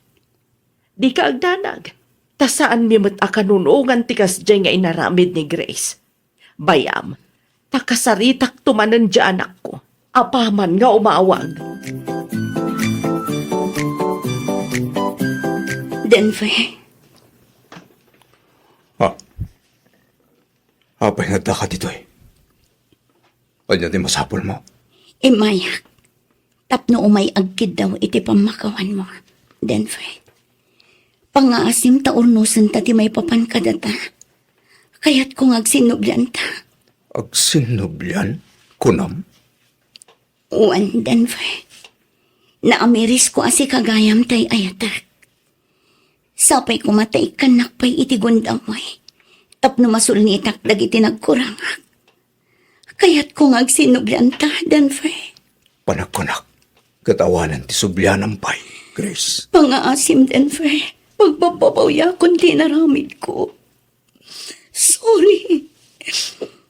Dika agdanag, ta saanmi met a kanunongan ti kasdiay nga inaramid ni Grace. Bayam, ta kasaritakto manen diay anakko, apaman nga umawag. Denver. Ha? Apay nga addaka ditoy? Ania ti masapulmo? Immayak. Tapno umay agkiddaw iti pammakawanmo, Denver. Pangngaasim ta urnosenta ti maipapan kadata. Kayatko nga agsinnublianta. Agsinnublian? Kunam? Wen, Denver. Naamirisko a sika gayam ti ay-ayatek. Sapay koma ta ikkannak pay iti gundaway tapno masulnitak dagiti nagkurangak. Kayatko nga agsinnublianta, Denver. Panagkunak, ket awanen ti sublianam pay, Grace. Pangngaasim, Denver. Pagbabbabawiakon ti inaramidko. Sorry.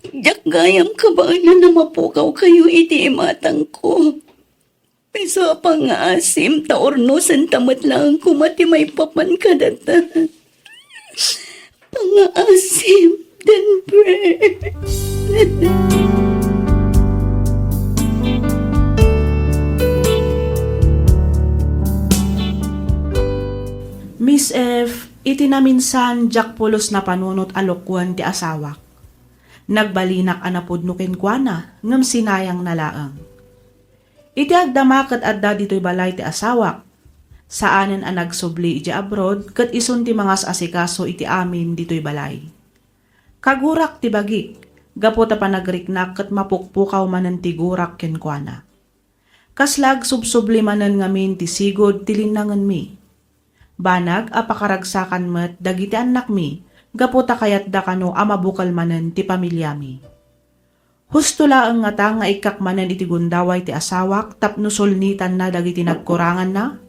Diak gayam kabaelan a mapukawkayo iti imatangko. Pay sa pangngaasim ta urnosenta met laeng koma ti maipapan kadata. Pangngaasim, Denver. Miss F, iti naminsan, diak pulos napanunot a lukuen ti asawak. Nagbalinak a napudno kenkuana, ngem sinayangna laeng. Iti agdama ket adda ditoy balay ti asawak. Saanen a nagsubli idiay abroad ket isun ti mangas-asikaso iti amin ditoy balay. Kagurak ti bagik, gapu ta panagriknak ket mapukpukaw manen ti gurak kenkuana. Kasla agsubsubli manen ngamin ti sigud ti linnangenmi. Banag a pakaragsakan met dagiti annakmi gapu ta kayatda kano a mabukel manen ti pamiliami. Husto laeng ngata nga ikkak manen iti gundaway ti asawak tapno sulnitanna dagiti nagkuranganna?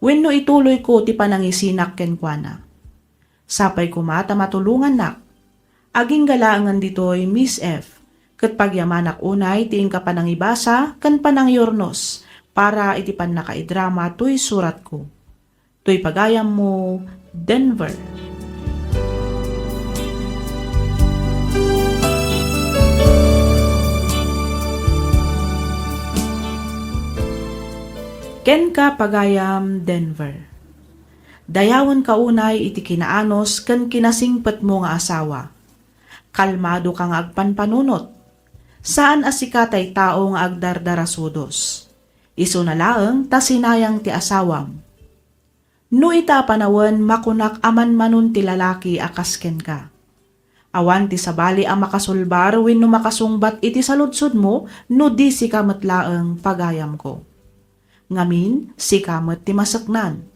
Wenno ituloyko ti panangisinak kenkuana? Sapay koma ta matulongannak. Agingga laengen ditoy, Miss F, ket pagyamanak unay ti inka panangibasa ken panangiyurnos para iti pannakaidrama toy suratko. Toy pagayammo, Denver. Kenka, pagayam Denver. Dayawenka unay iti kinaanus ken kinasingpetmo nga asawa. Kalmadoka nga agpanpanunot. Saan a sika tay tao nga agdardarasudos. Isuna laeng ta sinayang ti asawam. No ita a panawen, makunak a manmanon ti lalaki a kas kenka. Awan ti sabali a makasulbar wenno makasungbat iti saludsodmo no di sika met laeng, pagayamko. Ngamin, sika met ti maseknan.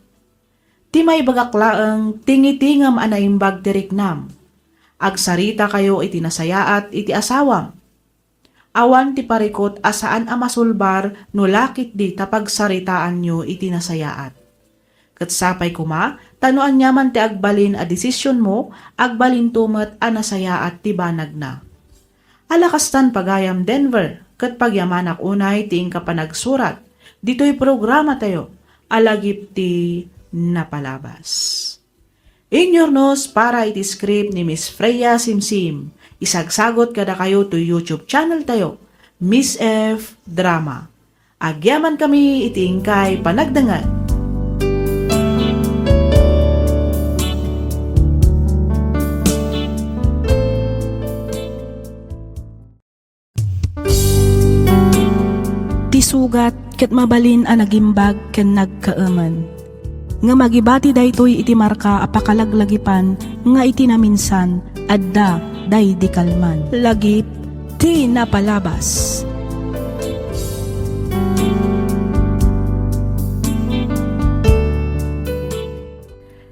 Ti maibagak laeng, tingitingem a naimbag ti riknam. Agsaritakayo iti nasayaat iti asawam. Awan ti parikut a saan a masulbar no laketdi ta pagsaritaanyo iti nasayaat. Ket sapay koma ta no aniaman ti agbalin a desisionmo, agbalinto met a nasayaat ti banagna. Ala kastan, pagayam Denver, ket pagyamanak unay ti inka panagsurat ditoy programatayo a lagip ti napalabas. Inyurnos para iti script ni Miss Freya Simsim. Isagsagot kadakayo to YouTube channel tayo, Miss F Drama. Agyamankami iti inkay panagdengngeg. Ti sugat ket mabalin a nagimbag ken nagkaemen. Ngem agibati daytoy iti marka a pakalaglagipan nga iti naminsan, adda daydi kalman. Lagip ti napalabas.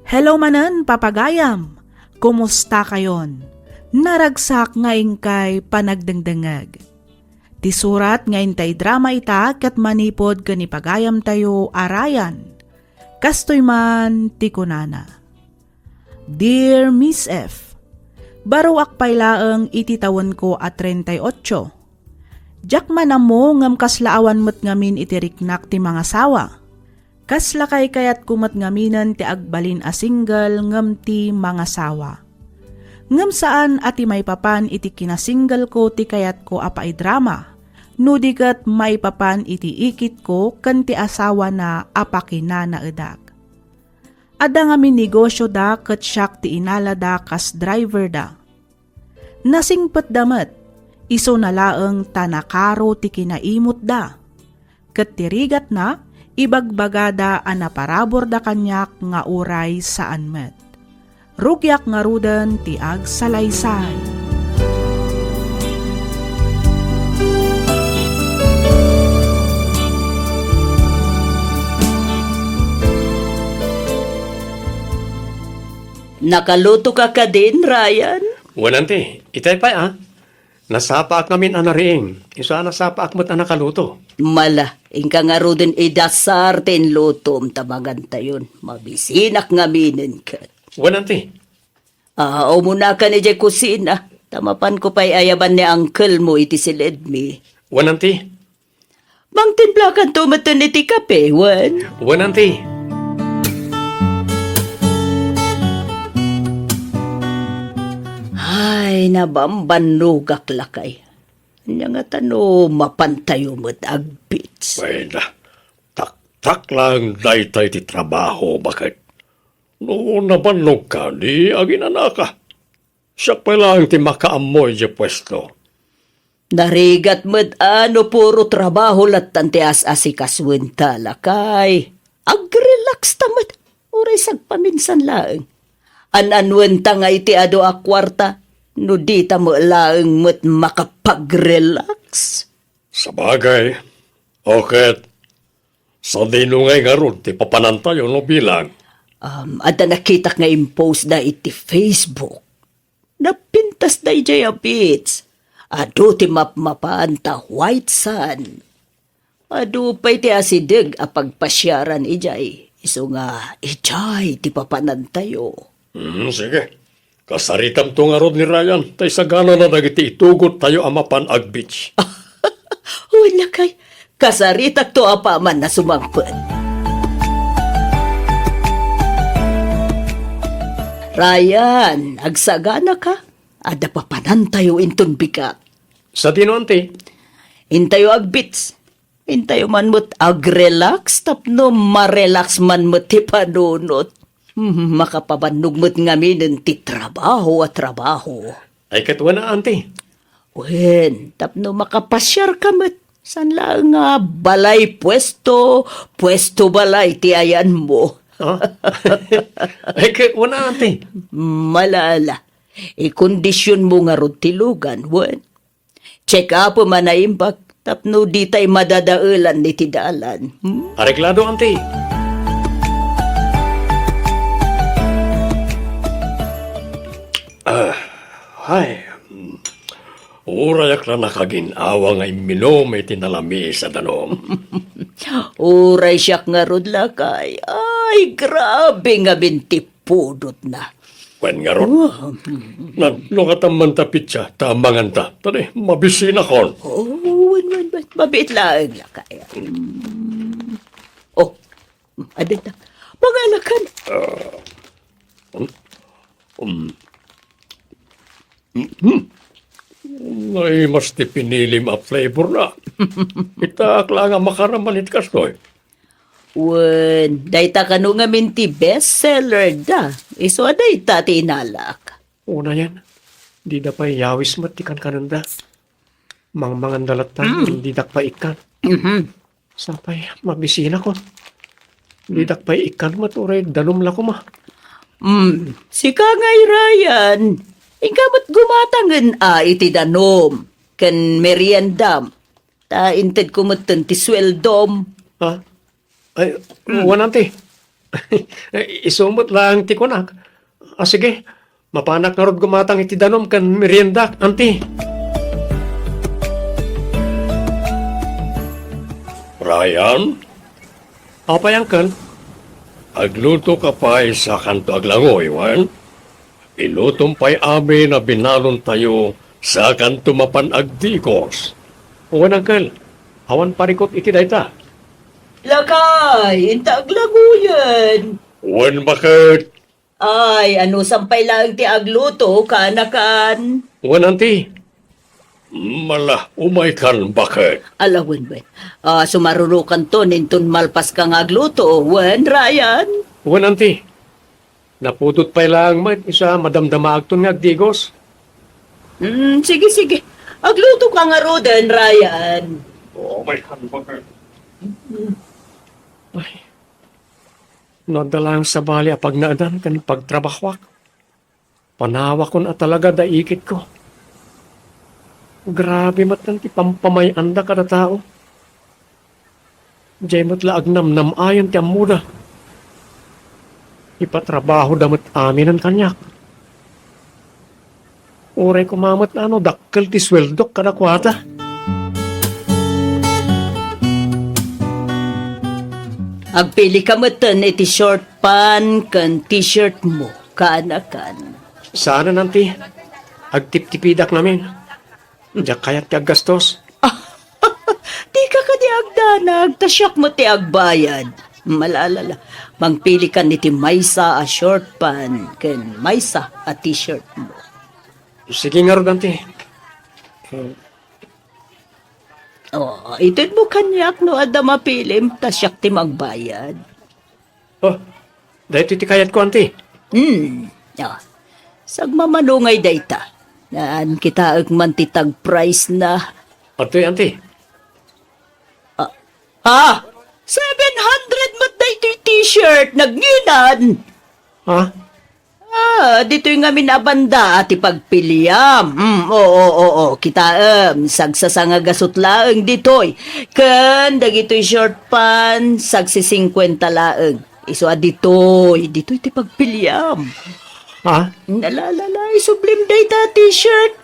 Hello manen, papagayam! Kumusta kayon? Naragsak nga inkay panagdengdengngeg. Ti surat nga intay drama ita ket manipud ken ni pagayamtayo a Ryan. Kastoy man ti kunana, "Dear Miss F, baruak pay laeng iti tawenko a treinta y ocho. Diak man ammo ngem kasla awan met ngamin iti riknak ti mangasawa. Kasla kaykayatko met ngaminen ti agbalin a single ngem ti mangasawa. Ngem saan a ti maipapan iti kinasinggelko ti kayatko a paidrama, no di ket maipapan iti ikitko ken ti asawana a pakinanaedak. Adda ngamin negosyoda ket siak ti inalada kas driverda. Nasingpetda met, isuna laeng ta nakaro ti kinaimutda. Ket ti rigatna, ibagbagada a naparaburda kaniak nga uray saan met. Rugiak ngaruden ti agsalaysay." Nakalutoka kadin, Ryan? Wen, Auntie. Itay pay, a. Nasapaak ngamin a nariing. Isu a nasapaak met a nakaluto. Mala, inka ngaruden idasar ti inlutom ta mangantayon. Mabisinak ngaminen ket. Wen, Auntie. Ah, umunakan idiay kusina. Ta mapanko pay ayaban ni uncle mo iti siledmi. Wen, Auntie. Mangtimplakanto metten iti kape, wen? Wen, Auntie. Ay, nabambannogak, lakay. Ania ngata no mapantayo met agbeach? Ay, da. Taktak laeng dayta iti trabaho, baket. No nabannogka, di aginanaka. Siak pay laeng ti makaammo idiay puesto. Narigat met a no puro trabaho lattan ti as-asikasuenta, lakay. Agrelaxta met, uray sagpaminsan laeng. An-anuenta nga iti adu a kuarta, no dita met laeng met makapagrelax. Sabagay, o ket, sadino ngay ngarud ti papanantayo no bilang? Um, adda nakitak nga impostda iti Facebook. Napintasda idiay a beach. Adu ti mapmapan ta white sand. Adu pay ti asideg a pagpasiaran idiay. Isu nga idiay ti papanantayo. Hmm, sige. Kasaritamto ngarud ni Ryan, ta isaganana dagiti itugottayo a mapan agbeach. Wen, lakay, kasaritakto apaman a sumangpet. Ryan, agsaganaka? Adda papanantayo inton bigat. Sadino, Auntie? Intayo agbeach. Intayo man met agrelax tapno marelax man met ti panunot. Hmm, makapabannog met ngaminen ti trabaho a trabaho. Ay, ket wen, Auntie? Wen, tapno makapasiarka met. Saan laeng nga balay puesto, puesto balay ti ayanmo. Ha? Ay, ket wen, Auntie? Malala. Ikondisionmo ngarud ti lugan, wen. Check-upem a naimbag tapno ditay madadaelan iti dalan. Hmm? Areglado, Auntie. Ah, ay, hmm. Urayak la nakagin-awa nga imminum iti nalamiis a danum. Uray siak ngarud, lakay. Ay, grabe ngamin ti pudotna. Wen ngarud. Wow. Naglukatam man ta pitsa, ta ammanganta. Tadi, mabisinakon. Oh, wen, wen, wen. Mabiit laeng, lakay. Mm. Oh, adda ta. Mangalakan. Ah, hmm? Mm. Mm. Ay, mas ti pinilim a flavor na. Itaak la nga makaraman iti kastoy. Wen, dayta kano ngamin ti best seller da. Isu a dayta ti inalak. Unayen, dida pay yawis met ti kankanenda. Mangmanganda latta, Mm. didak pay ikkan. Mhm. Sapay, mabisinakon. Didak pay ikkan met uray danum la koma. Mm, sika ngay, Ryan. Inka met gumatangen a iti danum ken meriendam. Ta intedko metten ti sueldom. Ha? Ay, Hmm. wan, Auntie. Isu met laeng ti kunak. Ah, sige, mapanak ngarud gumatang iti danum ken meriendak, Auntie. Ryan? Apay, Uncle? Agluto ka pay sakanto aglangoy, wen? Ilutom pay amin a binalontayo sakanto mapan agdigos. Wen, Uncle. Awan parikut iti dayta. Lakay, inta aglangoyen. Wen, baket. Ay, anusam pay laeng ti agluto, kaanakan? Wen, Auntie. Mala, umaykan, baket. Ala, wen, wen. Ah, sumarurokanton inton malpaska nga agluto, wen, Ryan? Wen, Auntie. Napudot pay laeng met isu a madamdamaagton nga agdigos. Mm, sige, sige. Agluto ka ngaruden, Ryan. Oo, may hambak. Ay. No adda laeng sabali a pagnaedan ken pagtrabahoak, panawakon a talaga da ikitko. Grabe met ti pampamay-anda kada tao. Diay met la agnamnam-ayen ti ammoda. Ipatrabahoda met aminen kaniak. Uray koma met no dakkel ti sueldok kadakuada. Agpili ka metten iti short pant ken t-shirt mo, kaanakan. Saanen, Auntie. Agtiptipidak ngamin. Diak kayat ti aggastos. Dika kadi agdanag, ta siak met ti agbayad. Malalala, mangpili kan iti maysa a short pant ken maysa a t-shirt mo. Sige ngarud, Auntie. Oh, ited mo kaniak no adda mapilim, ta siak ti magbayad. Oh, daytoy ti kayatko, Auntie. Hmm. Ah. Sagmamano ngay dayta. Naan kitaek man ti tag price na. Adtoy, Auntie. Ah, ah, seven hundred met daytoy t-shirt, nagnginan. Ha? Ah, ditoy ngamin a banda a ti pagpiliam. Mm, oo, oo, oo. Kitaem, sagsasanga gasut laeng ditoy. Ken dagitoy short pants, sagsisingkuenta laeng. Isu a ditoy, ditoy ti pagpiliam. Ha? Nalalala, isublim dayta a t-shirt.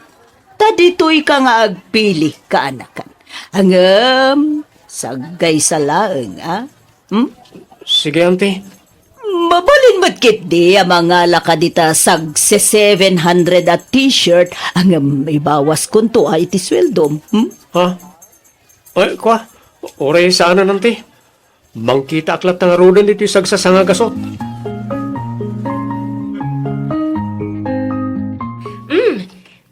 Ta ditoy ka nga agpili, kaanakan. Ngem, saggaysa laeng, a? Hmm? Sige, Auntie. Mabalin met ketdi a mangala ka dita sagse-seven hundred a t-shirt, ngem ibawaskonto a iti sueldom, hmm? Ha? Ay, kua, uray saanen, Auntie. Mangkitaak latta ngaruden ditoy sagsasanga gasut. Mm,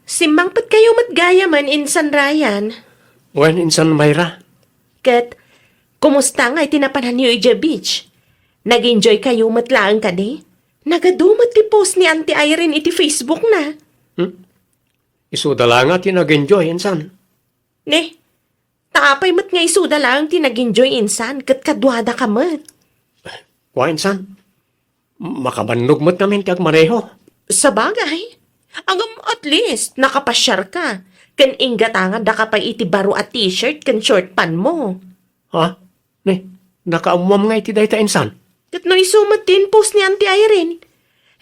simmangpetkayo met gayamen, Insan Ryan. Wen, Insan Myra. Ket, kumusta ngay ti napananyo idiay beach? Nag-enjoy kayo met laeng kadi? Nagadu met ti post ni Auntie Irene iti Facebook na. Hmm? Isuda la nga ti nag-enjoy, Insan. Ne, ta apay met nga isuda laeng ti nag-enjoy, Insan, ket kaduada ka met. Kua, Insan, makabannog met ngamin ti agmaneho. Sabagay, ngem at least, nakapasiar ka, ken inggatanganda ka pay iti baro a t-shirt ken short pant mo. Ha? Ne, nakaammoam nga iti dayta, Insan? Ket no isu met ti in-post ni Auntie Irene,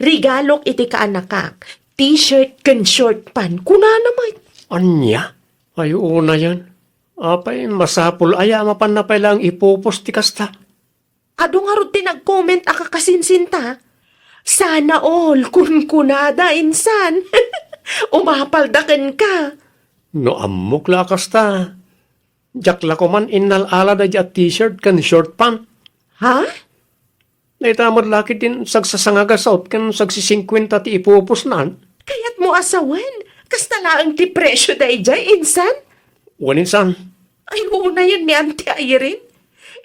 regalok iti kaanakak, t-shirt ken short pant, kunana met. Ania? Ay, unayen. Apay, masapul aya a mapanna pay laeng ipu-post ti kasta? Adu ngarud ti nag-comment a kakasinsinta. Sana all, kunkunada, Insan. Umapalda kenka. No ammok la a kasta, diak la koman innal-ala daydi a t-shirt ken short pant. Ha? Dayta met la ketdin sagsasangagasut ken sagsisingkuenta ti ipupusnan. Kayatmo a sawen? Kasta laeng ti presio daydiay, insan? Wen, insan. Ay, unayen ni Auntie Irene.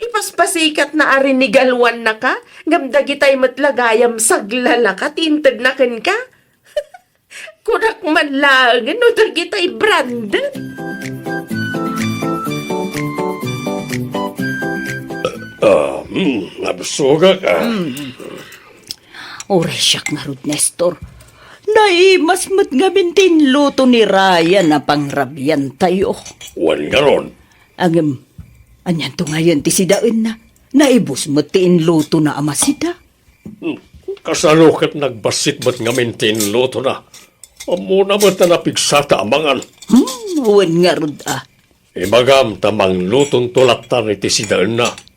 Ipaspasikatna a rinigaluannaka, ngem dagitay met la gayam saglalaka ti intedna kenka. Kunak man laengen no dagitay branded. Ah, hmm, nabsogak, ah. Hmm. Uray siak ngarud, Nestor. Naimas met ngamin ti inluto ni Ryan a pangrabiantayo. Wen ngarud. Ngem, anianto ngayen ti sidaenna? Naibus met ti inlutona a masida. Hmm, kasano ket nagbassit met ngamin ti inlutona? Ammona met a napigsata a mangan. Hmm, wen ngarud a. Ibagam ta manglutonto lattan iti sidaenna.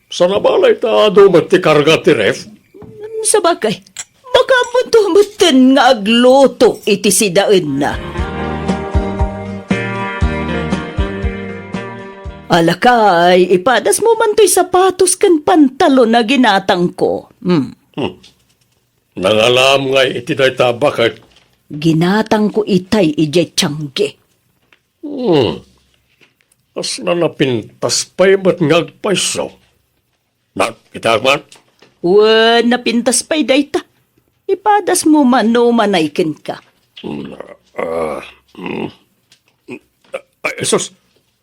Saan a balay ta adu met ti karga ti ref? Hmm, sabagay, baka ammonto metten nga agluto iti sidaenna. Alakay, ipadasmo man toy sapatos ken pantalon a ginatangko. Hmm. Hmm. Nangalam ngay iti dayta, baket? Ginatangko itay idiay tiangge. Hmm. Kasla napintas pay met nga agpayso. Nakitaak man? Wen, napintas pay dayta. Ipadasmo man no umanay kenka. Hmm, ah, hmm. Ay, sus,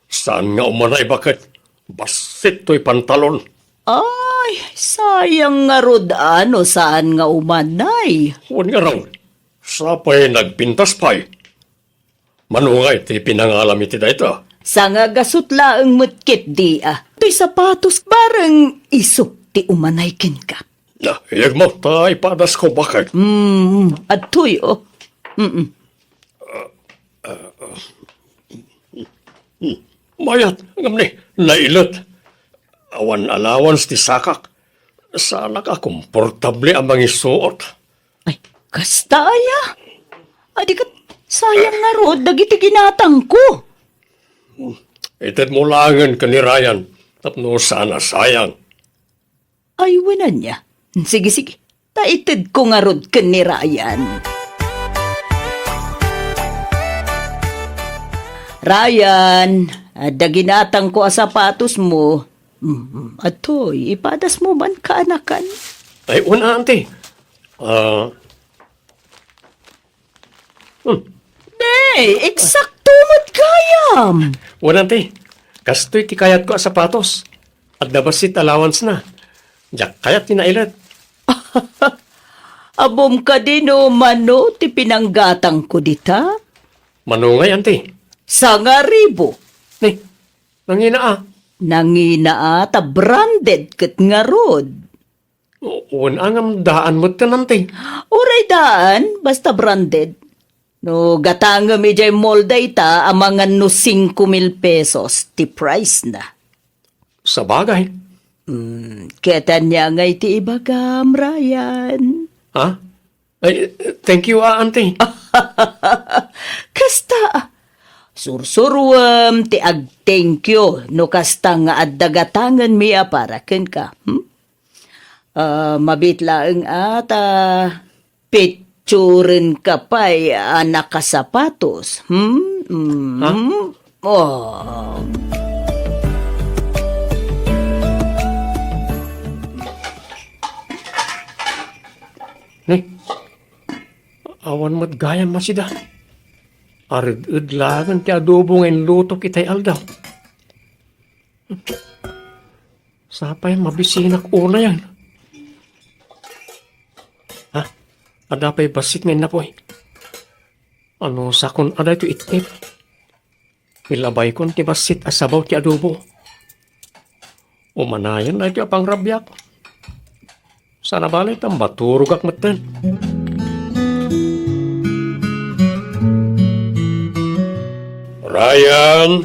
saan nga umanay, baket? Bassit toy pantalon. Ay, sayang ngarud a no saan nga umanay. Wen ngarud, sapay nagpintas pay. Mano ngay ti pinangalam iti dayta? Sangagasut laeng met ketdi a. Toy sapatos bareng isu ti umanay kenka. Na, iyegmo ta ipadasko, baket. Mm, adtoy, oh. Mm-mm. Mayat, ngem ni, nailet. Awan allowance ti sakak. Saanak a komportable a mangisuot. Ay, kasta aya? Adi ket sayang ngarud dagiti ginatangko. Itedmo laengen ken ni Ryan tapno saan a sayang. Ay, wen ania. Sige, sige. Ta itedko ngarud ken ni Ryan. Ryan, adda ginatangko a sapatosmo. Mm, atoy, ipadasmo man kaanakan. Ay, wen, auntie. Ah, Hmm. Nay, eksakto met gayam. Wen, auntie, kastoy ti kayatko a sapatos. Adda bassit allowance-na. Diak kayat ti nailet. Ammom kadi no mano ti pinanggatangko dita? Mano ngay, auntie? Sangaribu. Ni, nangina a. Nangina a, ta branded ket ngarud. O, wen, ngem daan met ti, auntie. Uray daan, basta branded. No gatangem idiay mall dayta, amangan no singko mil pesos ti price-na. Sabagay. Hmm, ket ania ngay ti ibagam, Ryan? Ha? Ay, thank you, ah, auntie. Kasta, sursuruem ti ag-thank you no kasta nga adda gatangenmi a para kenka. Hmm? Ah, mabiit laeng a ta picturenka pay a nakasapatos. Hmm? Mm. Ha? Oh. Ni, awan met gayam a sida. Ared-ed laengen ti adobo nga inlutok itay aldaw. Sapay mabisinak unayen. Ha? Adda pay bassit nga innapoy. Anusakon a daytoy itnip? Ilabaykon ti bassit a sabaw ti adobo. Umanayen daytoy a pangrabiak. Saan a balay ta maturogak metten. Ryan!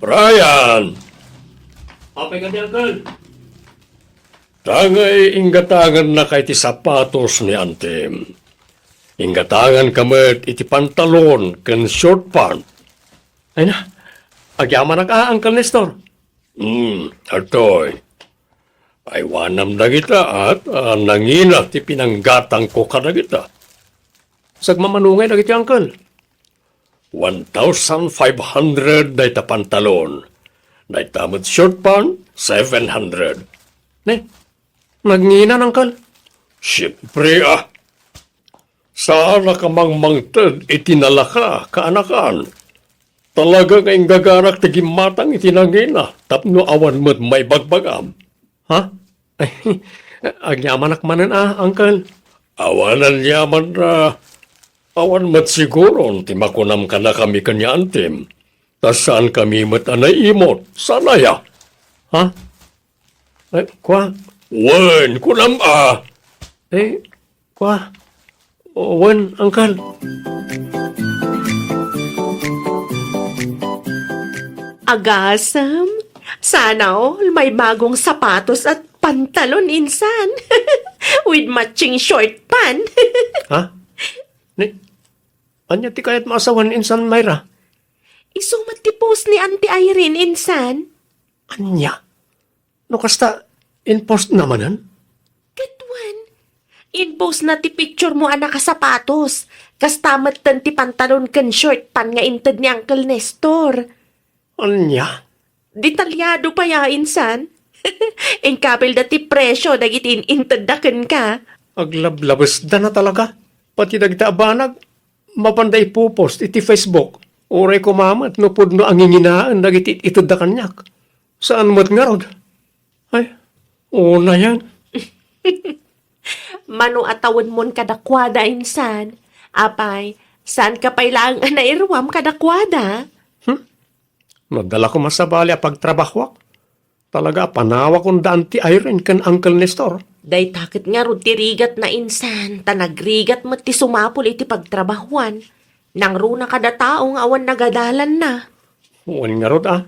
Ryan! Apay kadi, Uncle? Dangay inggatangennaka iti sapatos ni Antem. Inggatangenka met iti pantalon ken short pant. Ay na, agyamanak a, Uncle Nestor. Hmm, adtoy. Aywanam dagita, at, ah, nangina ti pinanggatangko kadagita. Sagmamano ngay dagiti, uncle? One thousand five hundred dayta pantalon. Dayta met short pant, seven hundred. Ne? Nangina, uncle? Siempre, ah. Saanak a mangmangted iti nalaka, kaanakan. Talaga nga inggaganak ti gimmatang iti nangina tapno awan met maibagbagam. Ha? Agyamanak manen a, uncle. Awan aniaman a, awan met siguron ti makunam kadakami ken ni antim. Ta saankami met a naimot. Saan aya? Ha? Eh, kua? Wen, kunam a. Eh, kua? Wen, uncle. Agasem, sana all may bagong sapatos at pantalon insan. With matching short pant. Ha? Ni, ania ti kayatmo a sawen insan, Myra? Isu met ti post ni Auntie Irene insan. Ania? No kasta, in-post na manen? Ket wen, in-post na ti picture mo a nakasapatos. Kasta metten ti pantalon ken short pant nga inted ni Uncle Nestor. Ania? Detalyado pay a insan. Inkapilda ti presio dagiti in-intedda kenka. Aglablabesda na talaga. Pati dagita a banag, mapanda ipopost iti Facebook. Uray koma met no pudno a nginginaen dagiti itedda kaniak. Saan met ngarud? Ay, unayen. Mano a tawenmon kadakuada insan? Apay, saanka pay laeng a nairuam kadakuada? Hmm? Nadala koma sabali a pagtrabahoak. Talaga a panawakon da Auntie Irene ken Uncle Nestor. Dayta ket ngarud ti rigatna insan, ta nagrigat met ti sumapul iti pagtrabahoan. Nangruna kada tao nga awan nagadalanna. Wen ngarud a.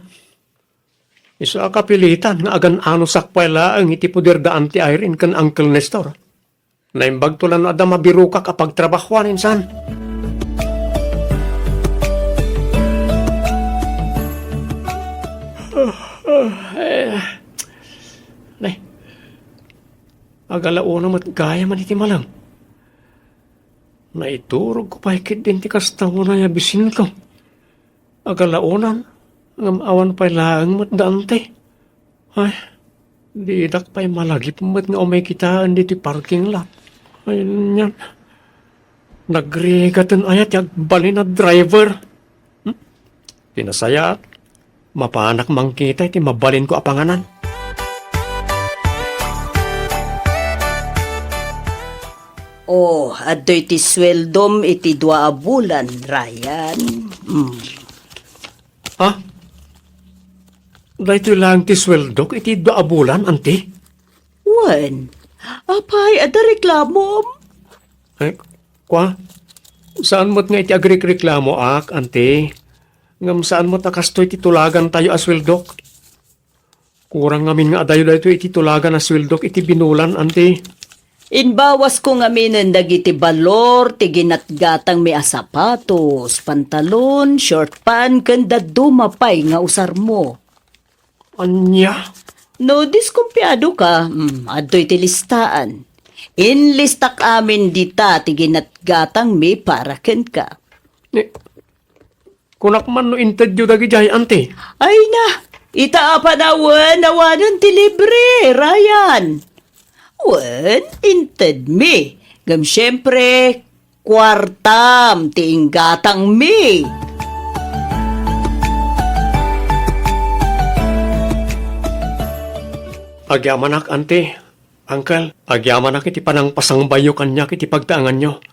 Isu a kapilitan nga agan-anosak pay laeng iti poder da Auntie Irene ken Uncle Nestor. Naimbagto la no adda mabirokak a pagtrabahoan insan. Nay, agalauna met gayam iti malem. Naiturogko pay ketdin ti kasta unay a bisinko. Agalaonan, ngem awan pay laeng met da Auntie. Ay, didak pay malagip met nga umay kitaen ditoy parking lot. Ay, nian. Nagrigaten aya ti agbalin a driver. Hmm? Ti nasayaat, mapanak mangkita iti mabalinko a panganan. Oh, adtoy ti sueldom iti dua a bulan, Ryan. Hmm. Ha? Daytoy laeng ti sueldok iti dua a bulan, Auntie? Wen, apay, adda reklamom? Eh, kua? Saan met nga iti agrekreklamoak, Auntie? Ngem saan met a kastoy ti tulagantayo a sueldok? Kurang ngamin nga adayo daytoy iti tulagan a sueldok iti binulan, Auntie. Imbawasko ngaminen dagiti balor ti ginatgatangmi a sapatos, pantalon, short pant, ken dadduma pay nga usarmo. Ania? No diskumpiado ka, mm, adtoy ti listaan. Inlistak amin dita ti ginatgatangmi para kenka. Ni, kunak man no intedyo dagidiay, Auntie? Ay na, ita a panawen, awanen ti libre, Ryan. Wen, intedmi. Ngem siempre, kuartam ti inggatangmi. Agyamanak, Auntie, Uncle, agyamanak iti panangpasangbayyo kaniak iti pagtaenganyo.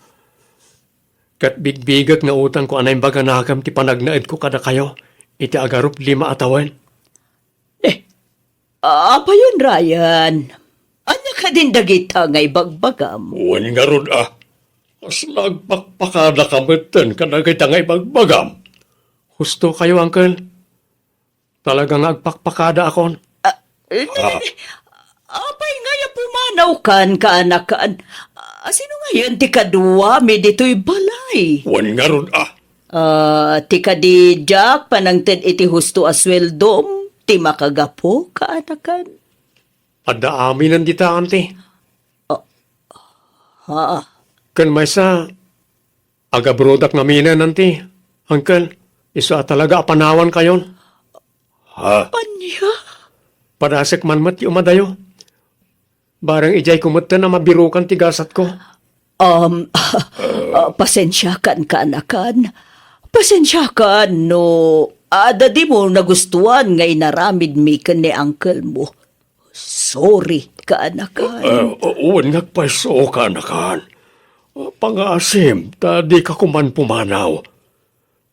Ket bigbiget nga utangko a naimbag a nakem ti panagnaedko kadakayo iti agarup lima a tawen. Eh, apayen, Ryan? Ania kadin dagita nga ibagbagam? Wen ngarud a, kasla agpakpakadaka metten kadagita nga ibagbagam. Husto kayo, uncle. Talaga nga agpakpakadaakon. Ah, eh, Ah. Apay ngay a pumanawkan, kaanakan? Ah, sino ngayen ti kaduami ditoy balay? Wen ngarud a. Ah, ti kadi diak panangted iti husto a sueldom ti makagapu, kaanakan? Adda aminen dita, Auntie. Ah, ha? Ken maysa, agabrodak ngaminen, Auntie. Uncle, isu a talaga a panawankayon. Ha? Ania? Padasek man met ti umadayo. Bareng idiay ko metten a mabirukan ti gasatko. Um, ah, pasensiakan, kaanakan. Pasensiakan no adda dimo nagustuan nga inaramidmi ken ni uncle mo. Sorry, kaanakan. Eh, wen nga agpayso, kaanakan. Pangaasim, ta dika koman pumanaw.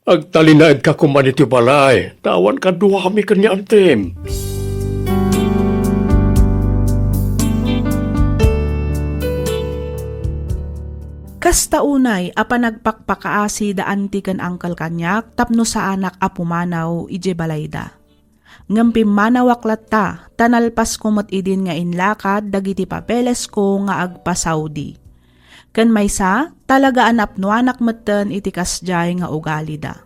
Agtalinaedka koman iti balay, ta awan kaduami ken ni Auntie. Kasta unay a panagpakpakaasi da Auntie ken Uncle kaniak tapno saanak a pumanaw idiay balayda. Ngem pimmanawak latta, ta nalpasko met idin nga inlakad dagiti papelesko nga agpa-Saudi. Ken maysa, talaga a napnoanak metten iti kasdiay nga ugalida.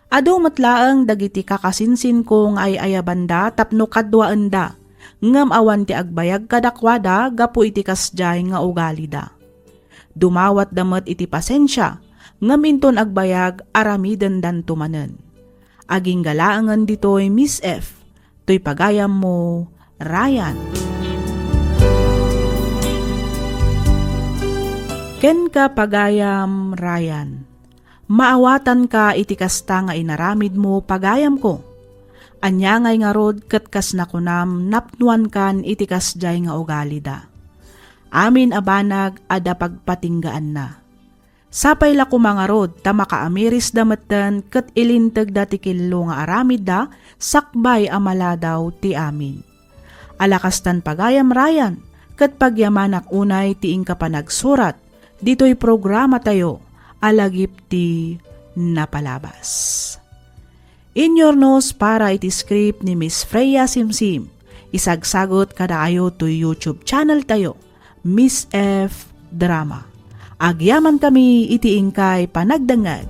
Adu met laeng dagiti kakasinsinko nga ay-ayabanda tapno kaduaenda, ngem awan ti agbayag kadakuada gapu iti kasdiay nga ugalida. Dumawatda met iti pasensia, ngem inton agbayag, aramidendanto manen. Agingga laengen ditoy, Miss F, toy pagayammo, Ryan. Kenka, pagayam Ryan, maawatanka iti kasta nga inaramidmo, pagayamko. Ania ngay ngarud ket kas nakunam, napnoankan iti kasdiay nga ugalida. Amin a banag adda pagpatinggaanna. Sapay la koma ngarud ta makaamirisda metten ket ilintegda ti killo nga aramidda sakbay a maladaw ti amin. Ala kastan, pagayam Ryan, ket pagyamanak unay ti inka panagsurat ditoy programatayo a Lagip ti Napalabas. Inyurnos para iti script ni Miss Freya Simsim. Isagsagut kadakayo toy YouTube channel tayo, Miss F Drama. Agyamankami iti inkay panagdengngeg.